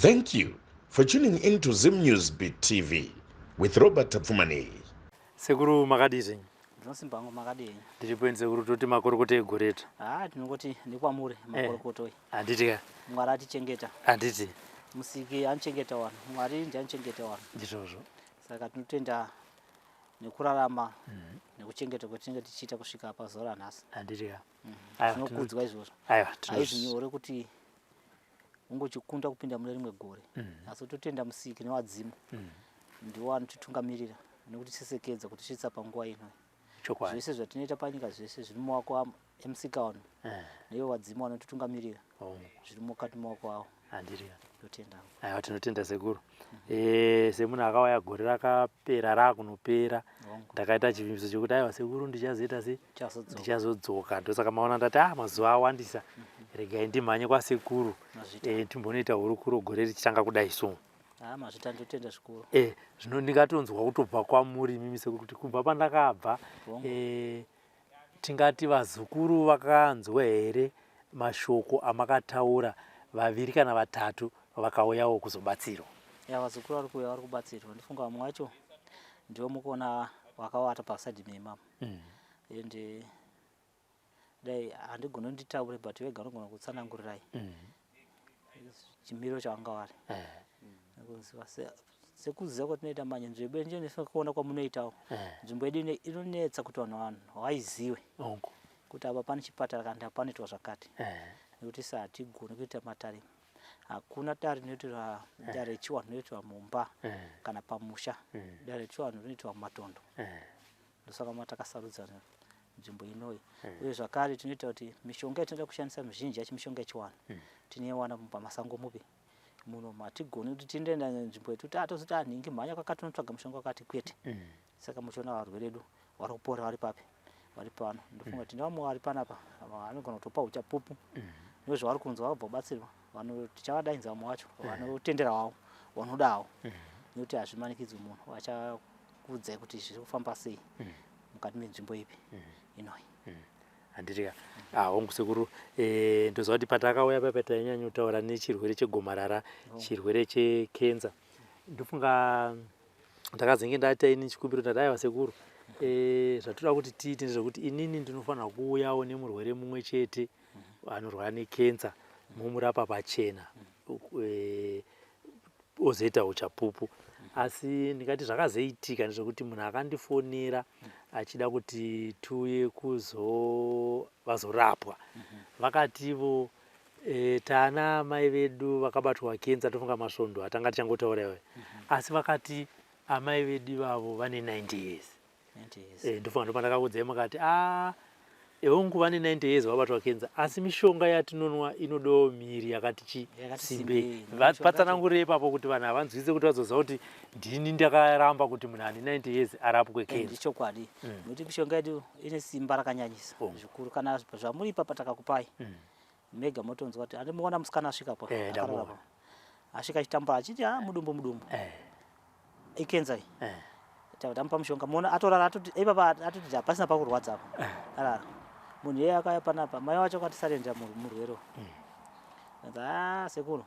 Thank you for tuning in to Zim News Beat TV with Robert Tapfumaneyi. Sekuru, makadii zvenyu? Ndinosimba hangu, makadii? Ndiripo ini sekuru, toti makorokoto egoreto. Haa, tinongoti nekwamuri makorokotoi. Handiti ka? Mwari atichengeta. Handiti? Musiki anochengeta vanhu, Mwari ndiye anochengeta vanhu. Ndizvozvo. Saka tinotenda nekurarama nekuchengeta kwatinenge tichiita kusvika pazuva ranhasi. Handiti ka? Zvinokudzwa izvozvo. Aiwa. Haizi nyore kuti ungochikunda kupinda mune rimwe gore, asi totenda Musiki nevadzimu, ndiwo anotitungamirira nekutisesekedza kutisvitsa panguva ino. Zvese zvatinoita panyika, zvese zviri mumaoko emusikavanhu neivo vadzimu vanotitungamirira, zviri mukati maoko avo. Handiti ka? Totenda. Aiwa, tinotenda sekuru. Semunhu akauya gore rakapera, raakunopera, ndakaita chivimbiso chekuti aiwa sekuru, ndichazoita se Chazodzoka. Ndichazodzoka. Ndosaka maona ndati, ah, mazuva awandisa, regai ndimhanye kwasekuru. Mazvita. Timbonoita hurukuro gore richitanga kudai so. Haa, mazvita, ndotenda zvikuru. Zvino ndingatonzwa kutobva kwamuri imimi sekuru kuti kubva pandakabva, tingati vazukuru vakanzwa here mashoko amakataura, vaviri kana vatatu vakauyawo kuzobatsirwa? Ya, vazukuru vari kuuya, vari kubatsirwa. Ndifunga vamwe vacho ndivo mukuona vakawata pasaidi meimamo. Ende dai handigoni nditaure, but vega vanogona kutsanangurirai chimiro chavanga vari. Nekuziva sekuziva kwatinoita manje nzvimbo yedu, ndinofanira kuona kwamunoitawo. Nzvimbo yedu inonetsa kuti vanhu vaizive kuti apa pane chipatara kana kuti panoitwa zvakati, nekuti sa hatigoni kuita matare. Hakuna dare rinoitirwa, dare rechivanhu rinoitwa mumba kana pamusha. Dare rechivanhu rinoitwa mumatondo. Ndosaka matakasarudza nzvimbo inoyi. Uye zvakare tinoita kuti mishonga yatinoda kushandisa mizhinji yacho mishonga yechivanhu, tinoiwana pamasango mupi muno. Hatigoni kuti tindoenda nzvimbo yetu atozoti anhingi mhanya kwakati unotsvaga mushonga wakati, kwete. Saka muchiona varwere vedu vari kupora vari papi? Vari pano. Ndofunga kuti nevamwe vari panapa vanogona kutopa uchapupu nezvavari kunzwa vabva kubatsirwa. Tichavadaidza vamwe vacho vanotendera wavo, vanodawo, nekuti hazvimanikidzwi munhu. Vachakuudzai kuti zviri kufamba sei mukati menzvimbo ipi inoyi. Handiti ka? Ah, hongu sekuru. Ndoziva kuti patakauya papa tainyanya nechirwere chegomarara, chirwere chekenza. Ndofunga ndakazenge ndaita ini chikumbiro, ndati aiwa sekuru, zvatoda kuti tiite ndezvekuti inini ndinofanira kuuyawo nemurwere mumwe chete anorwara nekenza, mumurapa pachena, ozoita uchapupu. Asi ndingati zvakazoitika ndezvekuti munhu akandifonera achida kuti tiuye kuzo vazorapwa, vakativo tana amai vedu vakabatwa kenza, tofunga masvondo atanga tichangotaura iwayo, asi vakati amai vedu ivavo vane 90 years. 90 years. Ndofunga ndopandakakuudzai mukati a hongu, vane 90 years vabatwa kenza, asi mishonga yatinonwa inodawo miri yakati chi Yakati simbei. simbei. Mishonga Patsanangurire ipapo kuti vanhu havanzwise, kuti vazoziva kuti ndini ndakaramba kuti munhu ane 90 years arapwe kenza. Ndichokwadi, nekuti mishonga yedu ine simba rakanyanyisa zvikuru. Kana zvamuri ipapa takakupai mega motonzwa kuti andimuona musikana asvika pa Eh, akarara ndamuona. pa asvika achitambura achiti a mudumbu, mudumbu, ikenza iyi. Tamupa mushonga, muona atorara, atoti ipapa atoti hapasina pakurwadza apa, arara. Munhu iyeye akauya panapa, mai wacho akati sarenda murwere. Anzi, a sekuru,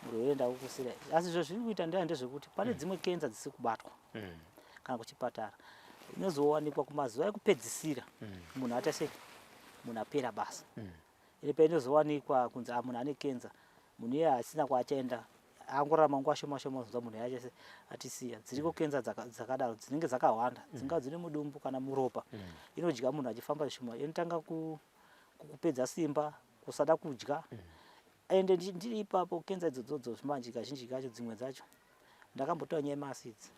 murwere ndakukusirai. Asi zvo zviri kuita ndaya ndezvekuti pane dzimwe kenza dzisiri kubatwa kana kuchipatara, inozowanikwa kumazuva ekupedzisira munhu aita sei, munhu apera basa. Ine painozowanikwa kunzi a munhu ane kenza, munhu iye asina kwaachaenda, angorarama nguva shoma shoma, uzonzwa munhu yacho atisiya. Dziriko kenza dzakadaro dzinenge dzakawanda, dzingava dzine mudumbu kana muropa. Inodya munhu achifamba zvishoma, inotanga kupedza simba, kusada kudya. Ende ndiri ipapo, kenza idzodzodzo manje kazhinji kacho dzimwe dzacho ndakambotaura nyaya yemaacids.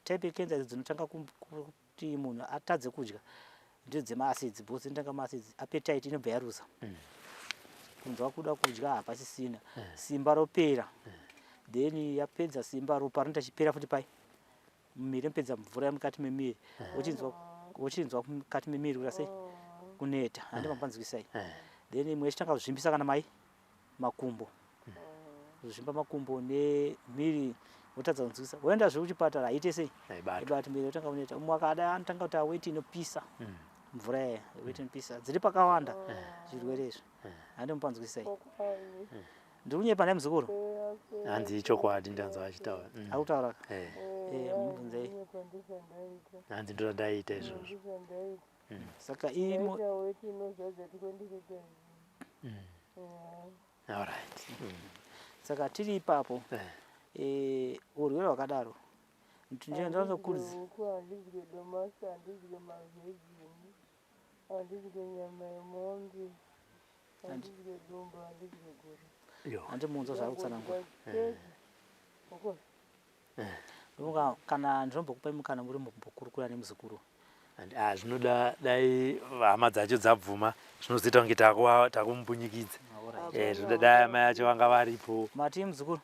Type yekenza idzo dzinotanga kuti munhu atadze kudya ndidzo dzemaacids, because inotanga maacids, appetite inobva yaruza, kunzwa kuda kudya hapasisina, simba ropera. Then yapedza simba, ropa rinoita chipera futi pai mumiri, inopedza mvura yemukati memiri, uchinzwa mukati memiri kuita sei, kuneta. Handi mambanzwisai? Then imwe ichitanga kuzvimbisa kana mai makumbo, kuzvimba makumbo nemiri, wotadza kunzwisa. Woenda zvekuchipatara, haite sei? Haibatwi. Ibati miri yotanga kuneta. Umwe akada anotanga kuti aweti inopisa, mvura yaya weti inopisa. Dziri pakawanda zvirwere izvi, handi mupanzwisai? Ndiri kunyepa naye muzukuru? Hanzi ichokwadi ndanzwa achitaura. Ari kutaura ka? Mubvunzei. Hanzi ndozvandaita izvozvo. Saka imo Alright. Saka tiri ipapo. Urwere hwakadaro. Ndinokurudzira. Handidye domasi, handidye mavhejini, handidye nyama yemombe, handidye dumbu, handidye guru. Handimunzwa zvaari kutsanangura. Ndinofunga kana ndinombokupai mukana muri mumbokurukura nemuzukuru. Zvinoda dai hama dzacho dzabvuma, zvinozoita kunge takumbunyikidza. Zvinoda dai amai acho vanga varipo. Mati muzukuru?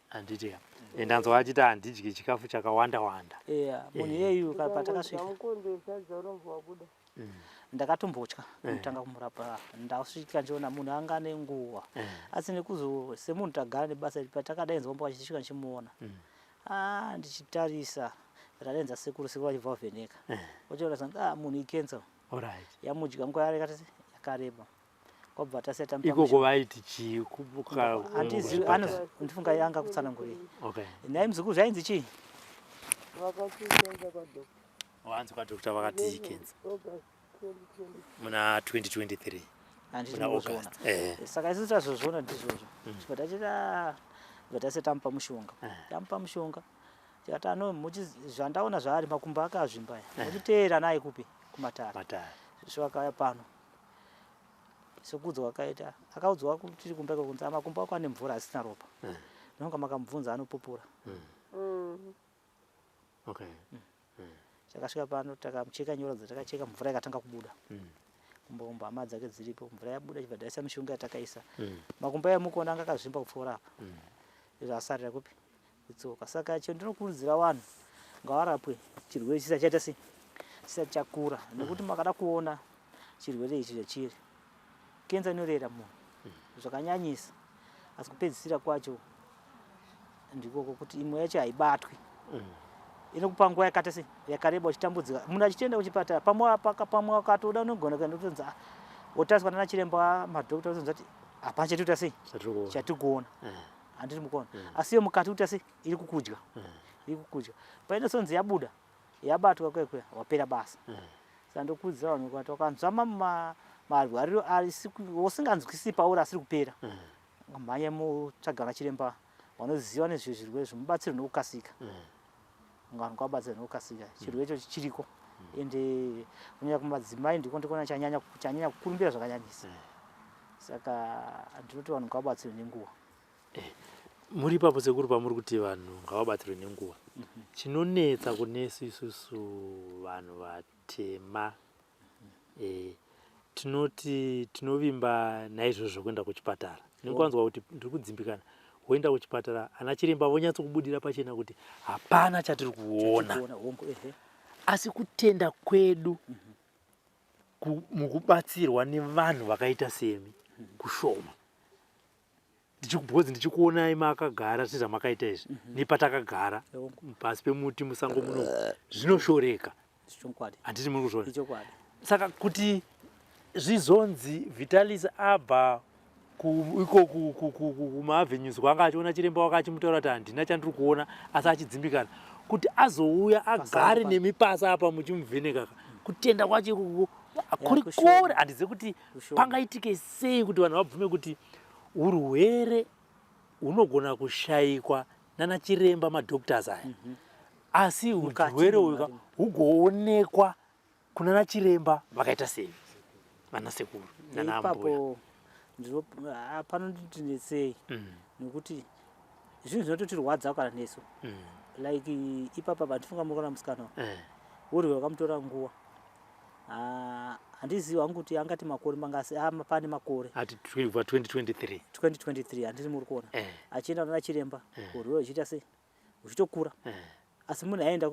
Handiti ka. Ndanzwa achiti handidyi chikafu chakawanda wanda. Munhu iyeyu patakasvika ndakatombotya kutanga kumurapa. Ndasvika ndichiona munhu anga ane nguva. Asi nekuzo semunhu tagara nebasa iri patakadainzwa mbo achisvika ndichimuona. Ndichitarisa radainza sekuru sekuru vachibva vavheneka. Vachiona kuti munhu ikensa. Yamudya nguva yakareba. Kwabva tasiya tamupa Ikoko vaiti chii? Handizivi, ndifunga yanga kutsanangurei. Nhai muzukuru zvainzi chii? Vakati ikenza kwadokta. Wanzi kwadokta vakati ikenza. Muna 2023. Handiti mukuzviona. Saka isusu tazozviona ndizvozvo. Chibva tachita bva tasiya tamupa mushonga. Tamupa mushonga. Tikati ano zvandaona zvaari makumbo ake azvimba aya. Muchiteera naye kupi? Kumatare. Zvisvo akauya pano. Sekuudzwa akaita akaudzwa tiri kumba iko kunzi makumbo ako ane mvura asina ropa. Ndinonga makamubvunza anopupura. Takasvika pano takamucheka nyora dzatakacheka mvura ikatanga kubuda. Kumba hama dzake dziripo mvura yabuda chibva taisa mishonga yatakaisa. Makumbo aya mukuona anga akazvimba kupfuura apa. Izvo asarira kupi? Kutsoka. Saka cho ndinokurudzira vanhu ngavarapwe chirwere chisati chaita sei? Chisati chakura. Nekuti makada kuona chirwere ichi zvachiri. Kenza inorera munhu zvakanyanyisa. Asi kupedzisira kwacho ndikoko kuti imwe yacho haibatwi. Inokupa nguva yakata sei? Yakareba uchitambudzika. Munhu achienda kuchipatara pamwe akatoda unogona kuenda kutonzi wotariswa nana chiremba madhokota otonzi ati hapana chatikuita sei? Chatiri kuona. Handiri mukuona. Asi iyo mukati kuita sei? Iri kukudya. Iri kukudya. Painozonzi yabuda, yabatwa kuya kuya, wapera basa. Saka ndokurudzira vanhu kuti wakanzwa marwariro usinganzwisisi pauri asiri kupera. Mhanya mutsvaga vana chiremba vanoziva nezvezvirwere zvimubatsire nokukasika. Vanhu ngavabatsire nokukasika. Chirwere ichochi chiriko. Ende kunyanya kumadzimai ndiko ndikuona chanyanya kukurumbira zvakanyanyisa. Saka ndinoti vanhu ngavabatsirwe nenguva. Muri ipapo sekuru pamuri kuti vanhu ngavabatsirwe nenguva. Chinonetsa kunesu isusu vanhu vatema tinoti tinovimba naizvozvo kuenda kuchipatara. Ndinokwanzwa kuti ndiri kudzimbikana woenda kuchipatara ana chiremba vonyatsokubudira pachena kuti hapana chatiri kuona. Asi kutenda kwedu mukubatsirwa nevanhu vakaita semi kushoma. Because ndichikuonai makagara sezvamakaita izvi nepatakagara pasi pemuti musango muno zvinoshoreka. Handiti muri kuzviona? Saka kuti zvizonzi Vitalis abva iko kumaavenues kwaanga achiona chiremba wake achimutaura kuti handina chandiri kuona asi achidzimbikana kuti azouya agare nemi pasi apa muchimuvheneka kutenda kwacho ikoko kuri kure. Handizivi kuti pangaitike sei kuti vanhu vabvume kuti urwere hunogona kushayikwa nana chiremba madoctors aya asi urwere uyu hugoonekwa kunana chiremba vakaita sei vana sekuru nana ambuya. Ipapo panondinetsei nekuti zvinhu zvinototirwadza kana nesu. Like ipapa pandifunga muri kuona musikana urwere hwakamutora nguva. Handizivi hangu kuti angati makore mangasi pane makore. Ati kubva 2023. 2023 handiri muri kuona. Achienda kunana chiremba urwere huchiita sei? Huchitokura. Asi munhu aenda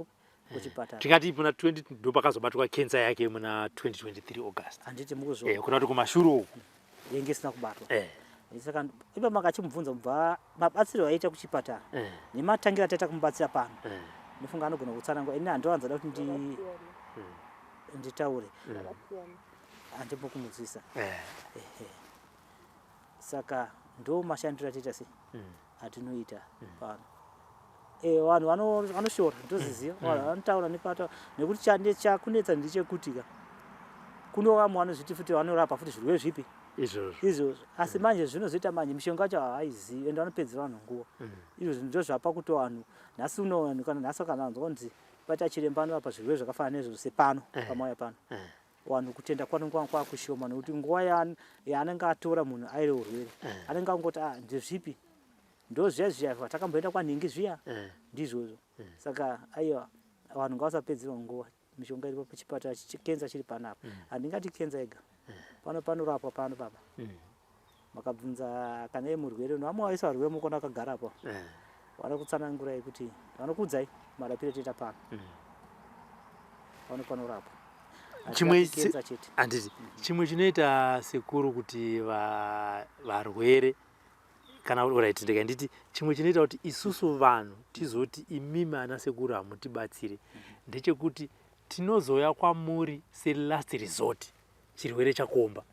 kuchipatara. Tingati muna 20 ndo pakazobatwa cancer yake muna 2023 August. Handiti mukuzviona. Kuna kuti kumashure uku yenge isina kubatwa. Saka ipa makachimubvunza kubva mabatsiro aiita kuchipatara nematangira ataita kumubatsira pano. Ndofunga anogona kutsanangura. Ini handiwanzoda kuti nditaure. Handimbo kumudzisa. Saka ndo mashandiro atiita sei atinoita pano. Vanhu vanoshora, ndoziziva. Vanhu vanotaura nepata nekuti chakunetsa ndechekuti ka kuno vamwe vanozviti futi vanorapa futi zvirwere zvipi izvozvo. Izvozvo. Asi manje zvinozoita manje mishonga yacho havaizivi ende vanopedza vanhu nguva. Izvozvo ndizvo zvapa kuti vanhu nhasi uno vanhu kana nhasi kana vanzwa kunzi paita chiremba anorapa zvirwere zvakafanana nezvozvo sepano pamauya pano. Vanhu kutenda kwanenge kwakushoma nekuti nguva yaanenge atora munhu aire urwere anenge angoti ah ndezvipi ndo zviya zviya zvatakamboenda kwanhingi zviya ndizvozvo. Saka aiwa vanhu ngavasapedzerwa nguva, mishonga iripo pachipatara kenza chiri panapa. Handingati kenza ega, pano panorapwa pano papa. Makabvunza kana iye murwere, vamwe vaisa varwere mukona akagara apo vanokutsanangurai kuti vanokuudzai marapiro atoita pano. Pano panorapwa. Chimwe Handingati kenza chete. Handiti chimwe chinoita sekuru kuti varwere kana right, ndika nditi chimwe chinoita kuti isusu vanhu tizoti imimi ana sekuru hamutibatsire ndechekuti tinozouya kwamuri selast resort chirwere chakomba,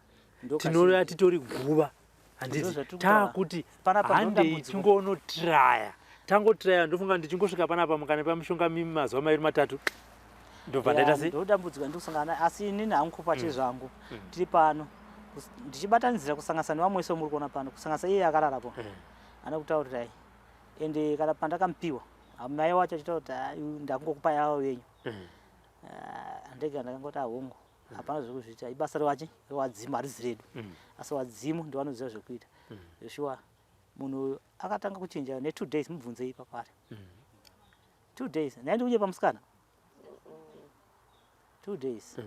tinouya titori guva, handiti Ndozvatiri kutaura. taakuti Panapa ndo handei dambudziko. tingonotraya, tangotraya ndofunga ndichingosvika panapa mukanipa mishonga mimi mazuva 2 3 ndobva ndaita sei? Ndo dambudziko ndikusangana, asi inini hangu pache zvangu tiri pano ndichibatanidzira kusanganisa nevamwe wese muri kuona pano, kusanganisa iye akararapo anokutaurirai. Ende kana pandakamupiwa mai wacho achitaura kuti ndakungokupa yavo venyu. Ndega ndakangoti ahongu hapana zvekuzviita, ibasa rewachi rewadzimu harizi redu. Asi wadzimu ndo vanoziva zvekuita. Zveshuwa munhu uyu akatanga kuchinja ne 2 days, mubvunzei ipapo ari 2 days nhai ndikunye pamusikana 2 days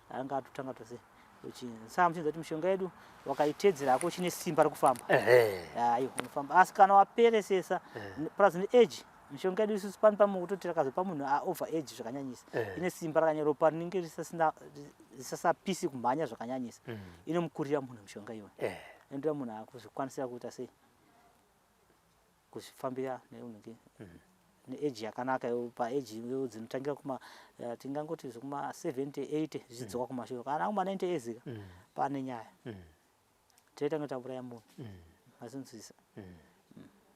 anga atotanga tose kuchinja. Saka muchinzwa kuti mishonga yedu wakaitedzera hako chine simba rekufamba. Ayo unofamba, asi kana waperesesa plus ne age mishonga yedu isusu pano pamwe kutoti takazopa munhu a over age zvakanyanyisa ine simba rakanyanya, ropa rinenge risasapisi kumhanya zvakanyanyisa, inomukurira munhu mishonga iyoyo. Inotora munhu akuzvikwanisira kuita sei kuzvifambira neunenge neage yakanaka yo, paage yo dzinotangira kuma tingangoti zvekuma 70 80 zvichidzoka kumashure kana kuma 90 years ka pane nyaya toita kunge tauraya munhu mazinzwisa.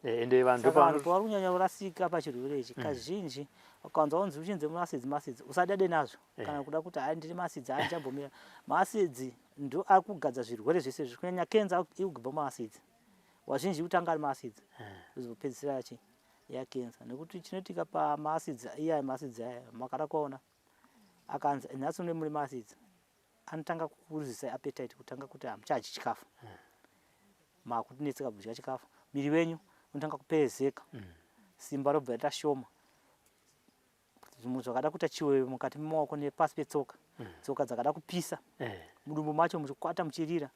Ende vanhu Saka vanhu pavari kunyanya kurasika pachirwere ichi kazhinji ukanzwa kunzi uchinzi maacids, maacids usadade nazvo kana kuda kuti hai ndiri maacids, hai ndichambomira. Maacids ndo ari kugadza zvirwere zvese izvi, kunyanya kenza iri kubva maacids. Wazhinji kutanga ari maacids kuzopedzisira yachi yakenza, nekuti chinoitika pamaacids iyaya, maacids aya makada kuona akanzi nhasi une muri maacids anotanga kukuruzisa appetite, kutanga kuti hamuchadyi chikafu, makutinetseka kudya chikafu, miri wenyu unotanga kuperezeka, simba robva raita shoma, zvimwe zvakada kuita chiwewe mukati memaoko nepasi petsoka, tsoka dzakada kupisa, mudumbu macho muchikwata muchirira.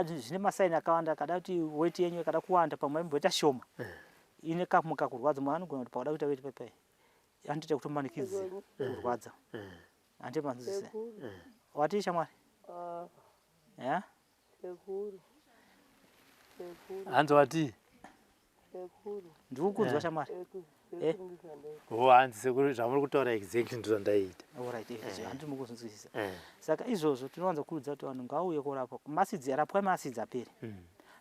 Zvine masaini akawanda akada kuti weti yenyu ikada kuwanda pamwe imboita shoma ine kamuka kurwadza, munhu anogona kuti pakuda kuita weti pepai anotoita kutomanikidzira kurwadza. Handi manzwisise. Sekuru. Wati shamwari? Ah, sekuru. Sekuru. Hanzi wati? Sekuru. Ndikukunzwa shamwari. Sekuru ndizvandaita. Oh, hanzi sekuru zvamuri kutaura exactly ndozvandaiita. Alright, handi mukuzvinzwisisa. Saka izvozvo tinowanza kuudza kuti vanhu ngauye korapwa. Masidzi arapwa, masidzi apere.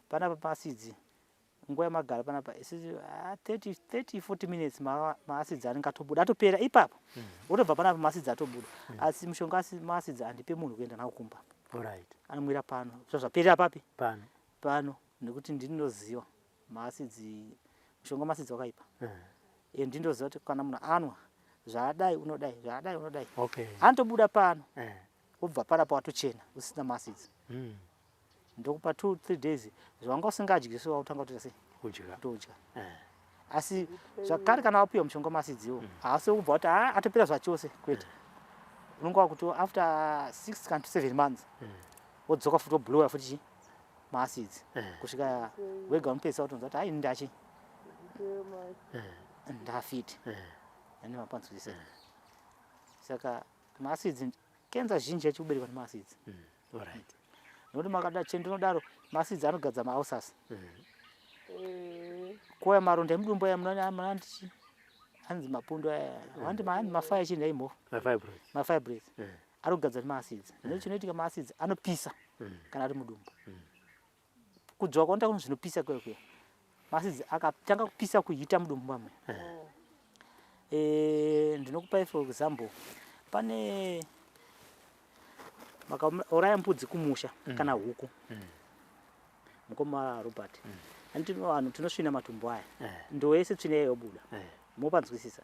Panapa masidzi nguva yamagara panapa isusu 30 30 40 minutes maasidzi anenge atobuda atopera ipapo. Wotobva panapa maasidzi atobuda. Asi mushonga asi maasidzi handipe munhu kuenda nawo kumba. Anomwira pano. Zvaperera papi? Pano. Pano nekuti ndinoziva maasidzi, mushonga maasidzi wakaipa. Ndinoziva kuti kana munhu anwa zvaadai unodai, zvaadai unodai. Anotobuda pano. Wobva panapa watochena usina maasidzi. Ndokupa 2 3 days zvawanga usingadyi so wautanga kutoita sei? Kudya. Kutodya. Asi zvakare kana wapiwa mushonga maasidzi iwo, haasi kubva kuti atopera zvachose kwete. Unonga wakuti after 6 kana 7 months wodzoka futi woblowa futi chi maasidzi kusvika wega unopedzisa kutonzwa kuti hai ndachi ndafiti. Ane mapanzwisisa. Saka maasidzi kenza zhinji yacho kuberekwa nemaasidzi. Nekuti makada chendinodaro maasidzi anogadza maulcers. Kuya maronda emudumbu aya munandichi hanzi mapundu aya handi hanzi mafaya chii nhai mhofu? Mafibroids. Mafibroids. Ari kugadzira nemaasidzi. Nekuti chinoitika maasidzi anopisa kana ari mudumbu. Kudzvova kwanoita kuno zvinopisa kuya kuya. Maacids akatanga kupisa kuhita mudumbu mamwe. Eh, ndinokupai for example, pane makauraya mbudzi kumusha kana huku. Mukoma Robert. Handiti vanhu tinosvina matumbu aya. Ndo yese tsvina iyayo yobuda. Mopanzwisisa.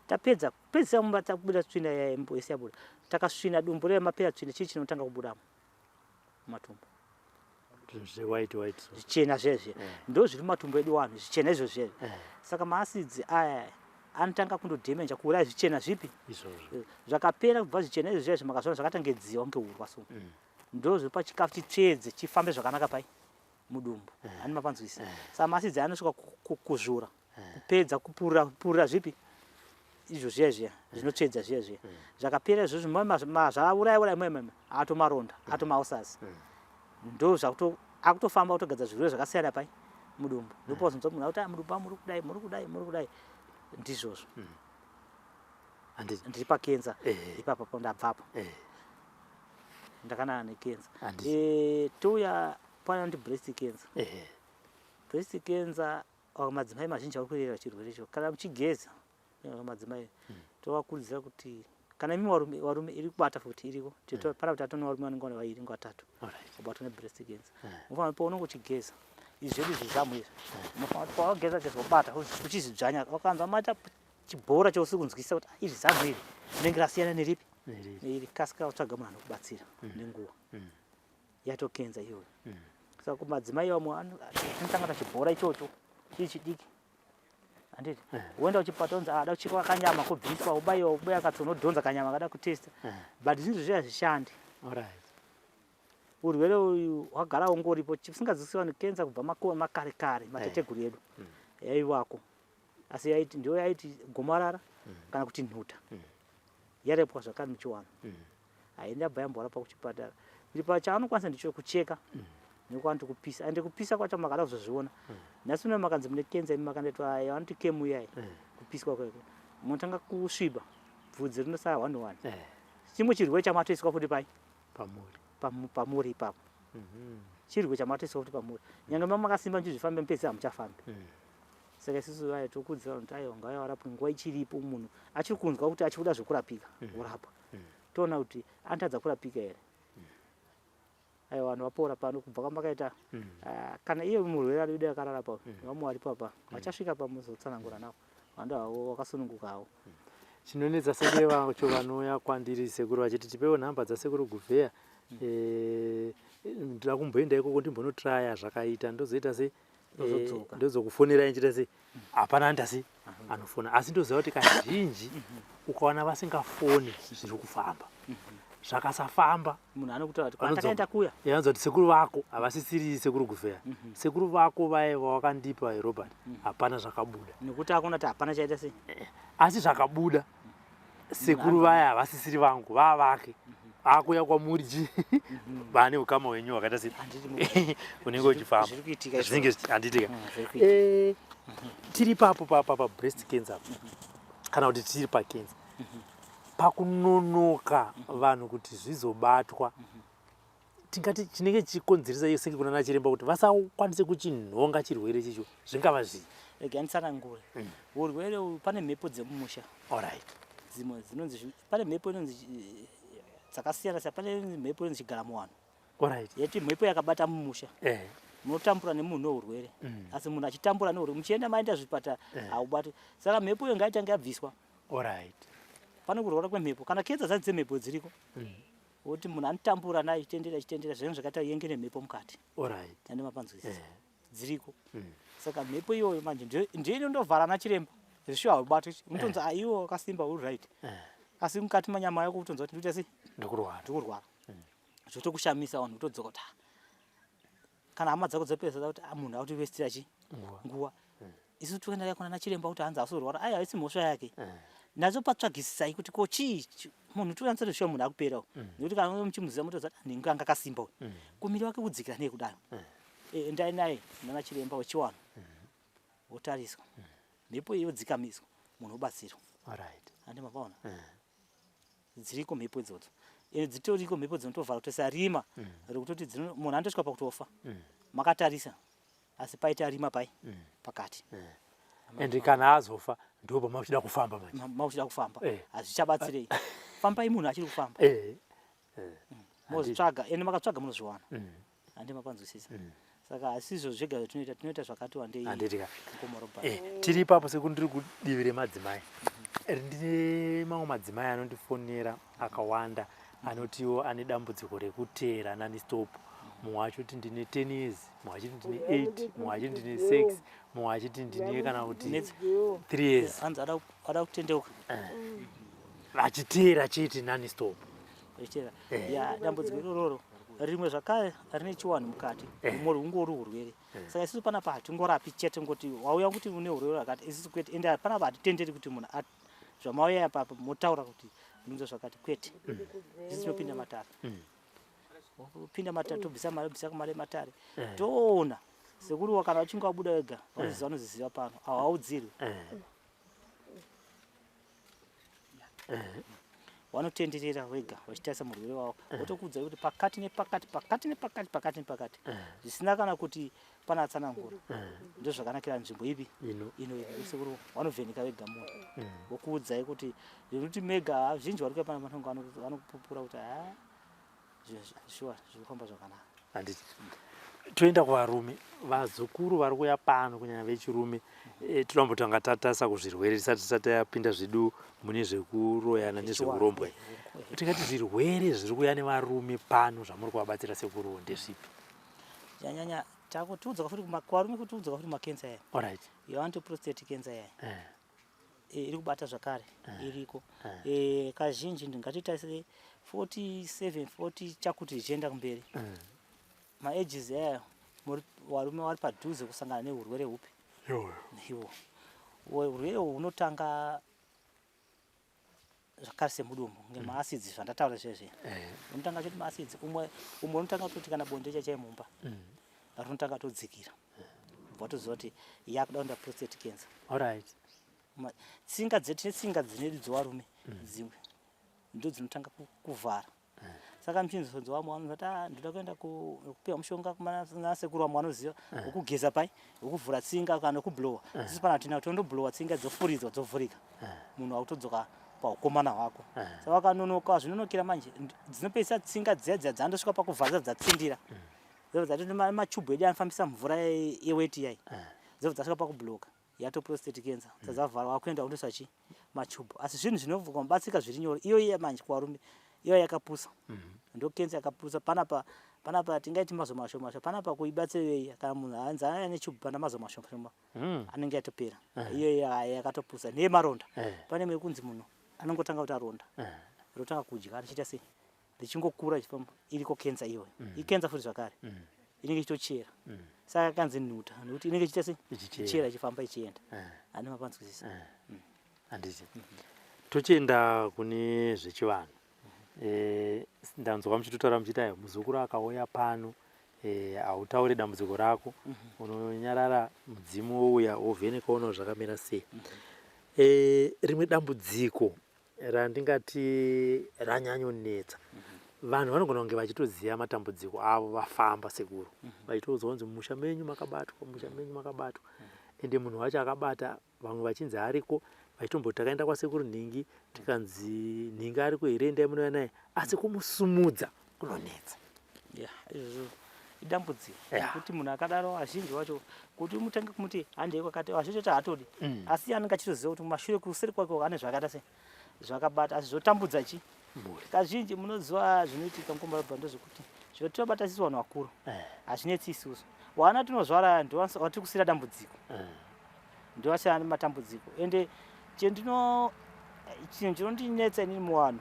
Tapedza kupedzisa mumba takubuda tsvina iya yese yabuda. Takasvina dumbu riya mapera tsvina chii chinotanga kubudamo? Matumbu. Zvewhite white so. Zvichena zvezve. Ndo zviri mumatumbu edu vanhu zvichena izvo zvezve. Saka maacids aya anotanga kundodhemenja kuuraya zvichena zvipi? Izvozvo. Zvakapera kubva zvichena izvo zvezve makazviona zvakatange dziwa kunge urwa so. Ndo zviri pachikafu chitsvedze chifambe zvakanaka pai mudumbu. Hani mapanzwisisa. Saka maacids aya anosvika kuzvura. Kupedza kupurira kupurira zvipi? Izvo zviya zviya zvinotsvedza zviya zviya. Zvakapera izvozvo zvauraya uraya mwe mwe atomaronda atomaulcers. Ndo zvakuto akutofamba kutogadzira zvirwere zvakasiyana pai mudumbu. Ndopawazonzwa munhu akuti mudumbu muri kudai muri kudai muri kudai ndizvozvo. Ndiri pakenza ipapa ndabvapo. Ndakanana nekenza. Touya panoti breast cancer. Breast cancer madzimai mazhinji vari kurera chirwere icho kana muchigeza madzimai tovakurudzira kuti kana imi varume varume iri kubata futi iriko pana kuti atone varume vanenge vane vairi vatatu kubatwa nebreast cancer unofanira kuti paunenge uchigeza izvi zvedu izvi zvamu izvi unofanira kuti pawageza geza wobata uchizvidzvanya wakanzwa maita chibhora chausi kunzwisisa kuti iri zamu iri rinenge rasiyana neripi neiri kasika watsvaga munhu anokubatsira nenguva yatokenza iyoyo. Saka kumadzimai vamwe anotanga tachibhora ichocho chiri chidiki handiti woenda kuchipatara onzi ada kuchekwa kanyama kobviswa wobaiwa wobaya katsono wodhonza kanyama kada kutesta but zvinhu zviya hazvishandi. Urwere uyu hwagara ungoripo chisingadzisi vanhu kenza kubva makare kare mateteguru edu yaivako asi yaiti ndiyo yaiti gomarara kana kuti nhuta yarepwa zvakare muchiwanhu. Haina bva yamborapa kuchipatara. Kuchipatara chaanokwanisa ndicho kucheka nekwanti kupisa. Ende kupisa kwacho makada kuzozviona. Nhasi uno makanzi mune kenza imi makandoitwa yavanoti kemu iyai kupiswa kweko. Munotanga kusviba bvudzi rinosara one one. Chimwe chirwere chamatoiswa futi pai? Pamuri. Pamuri ipapo. Chirwere chamatoiswa futi pamuri. Nyange makasimba muchizvifamba mupedzisira hamuchafambi. Saka isusu vaya tokurudzira vanhu kuti aiwa ngavauye varapwe nguva ichiripo munhu achiri kunzwa kuti achiri kuda zvekurapika orapwa. Toona kuti anotadza kurapika here. Aiwa vanhu vapora pano kubva kwamakaita kana iye murwere ari ude akarara pa vamwe varipo apa vachasvika pamuzotsanangura navo vanhu avo vakasununguka havo. Chinonetsa sekuru vacho vanouya kwandiri sekuru vachiti tipewo nhamba dzasekuru Guvheya ndoda kumboenda ikoko ndimbonotraya zvakaita ndozoita sei ndozokufonerai nchiita sei hapana andasi anofona asi ndoziva kuti kazhinji ukaona vasingafoni zviri kufamba zvakasafamba munhu anokutaura kuti kwandakaenda kuya yanzwa kuti sekuru vako havasisiri sekuru Guvheya sekuru vako vaye vawakandipa Robert hapana zvakabuda nekuti akuona kuti hapana chaita sei asi zvakabuda sekuru vaya havasisiri vangu vavake akuya kwamuri chi vane ukama hwenyu hwakaita sei unenge uchifamba zvinenge handitika tiri ipapo pabreast cancer kana kuti tiri pacancer pakunonoka vanhu kuti zvizobatwa tingati chinenge chichikonzeresa iyo senge kunana chiremba kuti vasakwanise kuchinhonga chirwere chicho zvingava zvii? Rega nditsanangure. Urwere uhu pane mhepo dzemumusha. Alright. Dzimwe dzinonzi pane mhepo inonzi dzakasiyana siyana pane mhepo inonzi chigaramuwano. Alright. Yeti mhepo yakabata mumusha. Munotambura nemunhu neurwere. Asi munhu achitambura neurwere muchienda maenda zvipatara haubati. Saka mhepo iyo ngaitange yabviswa. Alright. Pane kurwara kwemhepo kana kenza dzacho dzemhepo dziriko. Woti munhu anotambura nayo achitendera achitendera zvinenge zvakaita yenge nemhepo mukati. Alright. Ande mapanzwisisa. Dziriko. Saka mhepo iyoyo manje ndiyo inondovhara ana chiremba. Zvishuwa haubatwi. Unotonzi ah iwe wakasimba uri right. Asi mukati manyama yako utonzwa kuti ndikuita sei? Ndikurwara. Ndikurwara. Zvotokushamisa vanhu kutodzoka kuti ah. Kana hama dzako dzopedza kuti ah munhu akutivestira chi? Nguva. Isu toenda naye kunana chiremba kuti hanzi asorwara. Aiwa haisi mhosva yake. Nacho patsvagisisai kuti ko chii munhu toyanza kuti shuwa munhu akupera uyu. Nekuti kana muchimuziva motoziva kuti nhingi anga akasimba uyu. Kumiri wake kudzikira nei kudaro. Endai naye nana chiremba wechiwanhu. Wotariswa. Mhepo iyi yodzikamiswa munhu obatsirwa. Alright. Handi mapaona? Dziriko mhepo idzodzo. Ende dzitoriko mhepo dzinotovhara kutoisa rima rekutoti munhu anotosvika pakutofa. Makatarisa asi paita rima pai pakati. And kana azofa ndo pamakuchida kufamba manje. Makuchida kufamba. Hazvichabatsirei. Fambai munhu achiri kufamba. Mozvitsvaga, ende makatsvaga munozviwana. Handi mapanzwisisa. Saka hasizvo zvega zvatinoita, tinoita zvakati wandei. Handiti ka. Mukoma Robert. Tiri ipapo sekuti ndiri kudivi remadzimai. Ndine mamwe madzimai anondifonera akawanda anotiwo ane dambudziko rekuteera non-stop. Mumwe achiti ndine 10 years, mumwe achiti ndine 8, mumwe achiti ndine 6, mumwe achiti ndine kana kuti 3 years. Hanzi ada kutendeuka. Vachiteera chete non-stop. Vachiteera. Ya, dambudziko irororo rimwe zvakare rine chiwanhu mukati, rumwe rungori urwere. Saka isusu panapa hatingorapi chete ngoti wauya kuti une urwere hwakati, isusu kwete. Ende panapa hatitenderi kuti munhu zvamauya apa motaura kuti munonzwa zvakati, kwete. Isusu tinopinda matare. Pinda matare, tobvisa mari, bvisa mari matare. Toona sekuru kana vachinge vabuda vega, vanoziva pano, hawaudzirwi. Vanotenderera vega vachitarisa murwere wavo, votokuudza kuti pakati nepakati, pakati nepakati, pakati nepakati, zvisina kana kuti pana atsanangura. Ndozvakanakira nzvimbo ipi ino ino sekuru vanovheneka vega munhu, vokuudzai kuti zvekuti mega. Vazhinji vari kuya pana vanonga vanokupupura kuti ha, shuwa zviri kufamba zvakanaka. Handiti toenda kuvarume, vazukuru vari kuuya pano, kunyanya vechirume. Toda tatarisa kuzvirwere tisati tapinda zvedu mune zvekuroyana nezveurombwa. Tingati zvirwere zviri kuuya nevarume pano zvamuri kuvabatsira sekuru ndezvipi? Nyanyanya takutiudza futi kuvarume, kuti udzoka futi makensa aya. Yavanoti prostate cancer yaya iri kubata zvakare, iriko. Kazhinji ndingatitarise 47, 40 chakuti zvichienda kumberi. Maages aya varume vari padhuze kusangana neurwere hupi? Ihwo urwere uhwu hunotanga zvakare semudumbu ngemaacids zvandataura zvezve. Unotanga choti maacids, umwe umwe unotanga kutoti kana bonde chachai mumba rinotanga todzikira, ubva watoziva kuti yakuda kuenda prostate cancer. Tsinga dzedu, tine tsinga dzinedu dzevarume, dzimwe ndo dzinotanga kuvhara. Saka muchinzonzi vamwe vanoti, "Ah, ndoda kuenda kupiwa mushonga nasekuru." Vamwe vanoziva wekugeza pai, wekuvhura tsinga kana wekublowa. Isusu pana tina tondoblowa tsinga, dzofuridzwa, dzovhurika, munhu wakutodzoka paukomana hwako. Saka wakanonoka, zvinonokera manje, dzinopedzisa tsinga dziya dziya dzandosvika pakuvhara, dzatsindira, dzobva dzatoti machubhu edu anofambisa mvura yeweti yai, dzobva dzasvika pakubloka, yato prostate cancer. Dzadzavhara, wakuenda kundoisa chi machubhu. Asi zvinhu zvinobatsika zviri nyore iyo iya manje kuvarume, iyo yakapusa, ndo cancer yakapusa. Panapa tingaiti mazuva mashoma mashoma panapa kuibatsira iyoyi. Kana munhu anzi ane chubhu pana mazuva mashoma shoma anenge yatopera. Iyo iya yakatopusa neyemaronda. Pane mekunzi munhu anongotanga kuti aronda rotanga kudya richiita sei, richingokura richifamba, iriko cancer iyoyo. Icancer futi zvakare, inenge ichitochera. Saka kanzi nhuta nekuti inenge ichiita sei? Ichichera. Ichera, ichifamba, ichienda. Ane mapanzwisisa. Handiti tochienda kune zvechivanhu. Ndanzwa muchitotaura muchiti ayo muzukuru akauya pano, hautauri dambudziko rako, unonyarara, mudzimu wouya wovheneka woona zvakamira sei. Rimwe dambudziko randingati ranyanyonetsa, vanhu vanogona kunge vachitoziva matambudziko avo, vafamba sekuru vachitoudzwa kunzi mumusha menyu makabatwa, mumusha menyu makabatwa, ende munhu wacho akabata vamwe vachinzi ariko, vachitomboti takaenda kwasekuru nhingi, tikanzi nhingi ariko here, endai munouya naye, asi kumusumudza kunonetsa. Ya, izvozvo idambudziko nekuti munhu akadaro azhinji wacho kuti umutange kumuti handei kwakati, azhinji wacho haatodi. Asi anenge achitoziva kuti mumashure kuseri kwake ane zvakaita sei, zvakabata, asi zvotambudza chi mhuri. Kazhinji munoziva zvinoitika, mukombarabva, ndezvekuti zvotinobata isusu vanhu vakuru hazvinetsi isusu. Wana tinozvara ndo watiri kusiyira dambudziko, ndovasiyana nematambudziko. Ende chendino chinhu chinondinetsa inini muvanhu,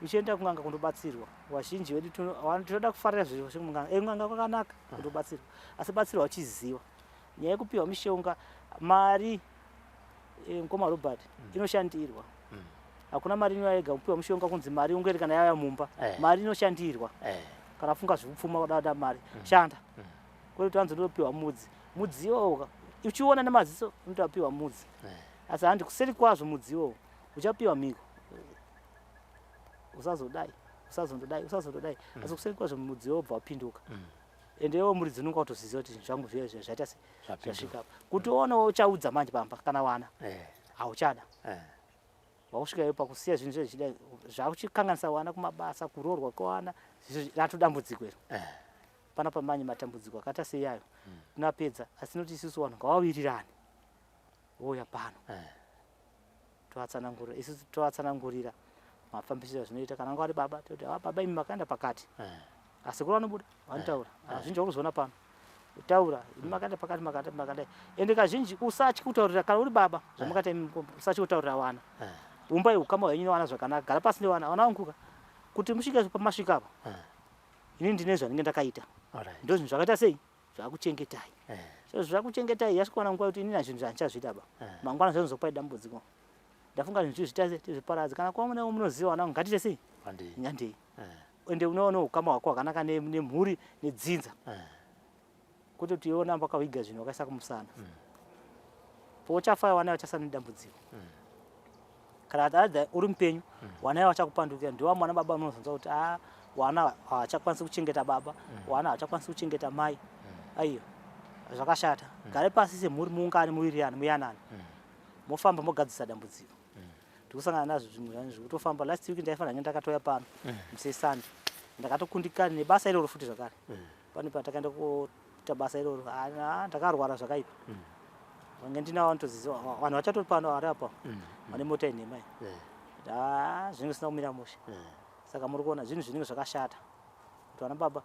uchienda kun'anga kundobatsirwa, vazhinji vedu vanhu tinoda kufarira zviro zvemun'anga. N'anga kwakanaka kundobatsirwa, asi batsirwa uchiziva nyaya yekupiwa mishonga. Mari, mukoma Robert, inoshandirwa. Hakuna mari inouya yega kupiwa mushonga kunzi mari ungeri kana yauya mumba. Mari inoshandirwa. Kana funga zvekupfuma, kuda mari, shanda, kwete kuti wanzi ndopiwa mudzi. Mudzi iwowo uchiona nemaziso unotopiwa mudzi, asi handi kuseri kwazvo mudzi iwowo uchapiwa mhiko, usazodai, usazondodai, usazondodai, asi kuseri kwazvo mudzi iwowo ubva wapinduka. Ende iwe muridzi unonga watoziziva kuti zvinhu zvangu zviya zviya zvaita se zvasvika apa. Kuti uone uchaudza manje pamba kana wana hauchada. Wakusvika iwe pakusiya zvinhu zviya zvichida zvakuchikanganisa wana kumabasa, kuroorwa kwewana, rato dambudziko iro. Panapa manje matambudziko akaita seiyayo tinapedza, asi tinoti isusu vanhu ngavawirirane vouya pano. Tovatsanangurira isusu, tovatsanangurira mafambisiro azvinoita. Kana vari baba toti, ah, baba imi makaenda pakati, asekuru vanobuda vanotaura. Kazhinji wakuzoona pano taura, imi makaenda pakati, makati makadai. Ende kazhinji usatyi kutaurira kana uri baba zvamakaita imi, usatyi kutaurira vana. Umbai ukama hwenyu nevana zvakanaka, gara pasi nevana. Vana vangu ka, kuti musvike pamasvika apa, inini ndine zvandinge ndakaita, ndo zvinhu zvakaita sei zvakuchengetai. So zvakuchengetai, yasvikaona nguva yekuti inini zvinhu zvandichazviita ba, mangwana zvinozopai dambudziko. Ndafunga zvinhu zvizviita sei tizviparadze. Kana kwamunewo munoziva, vana vangu, ngatiite sei, ngandei. Ende unoona ukama hwako hwakanaka nemhuri nedzinza, kwete kuti iwe unamba wakaviga zvinhu wakaisa kumusana. Pouchafa vana vachasara nedambudziko. Kana adha uri mupenyu, vana vachakupandukira. Ndiwa mwana baba unozonzwa kuti a wana havachakwanisi kuchengeta baba, wana havachakwanisi kuchengeta mai. Aiyo zvakashata. Gare pasi semhuri, muungane, muwirirane, muyanane, mofamba mogadzisa dambudziko. Ndikusangana nazvo zvimwe zvangu zvekutofamba. Last week ndaifanira kunge ndakatouya pano musi Sunday, ndakatokundikana nebasa iroro futi zvakare. Pane patakaenda kuita basa iroro, ndakarwara zvakaipa. Vange ndinavo vanotoziziva, vanhu vachatori pano vari apa vane mota inhema iyi. Zvinenge zvisina kumira mushe. Saka muri kuona zvinhu zvinenge zvakashata kuti vana baba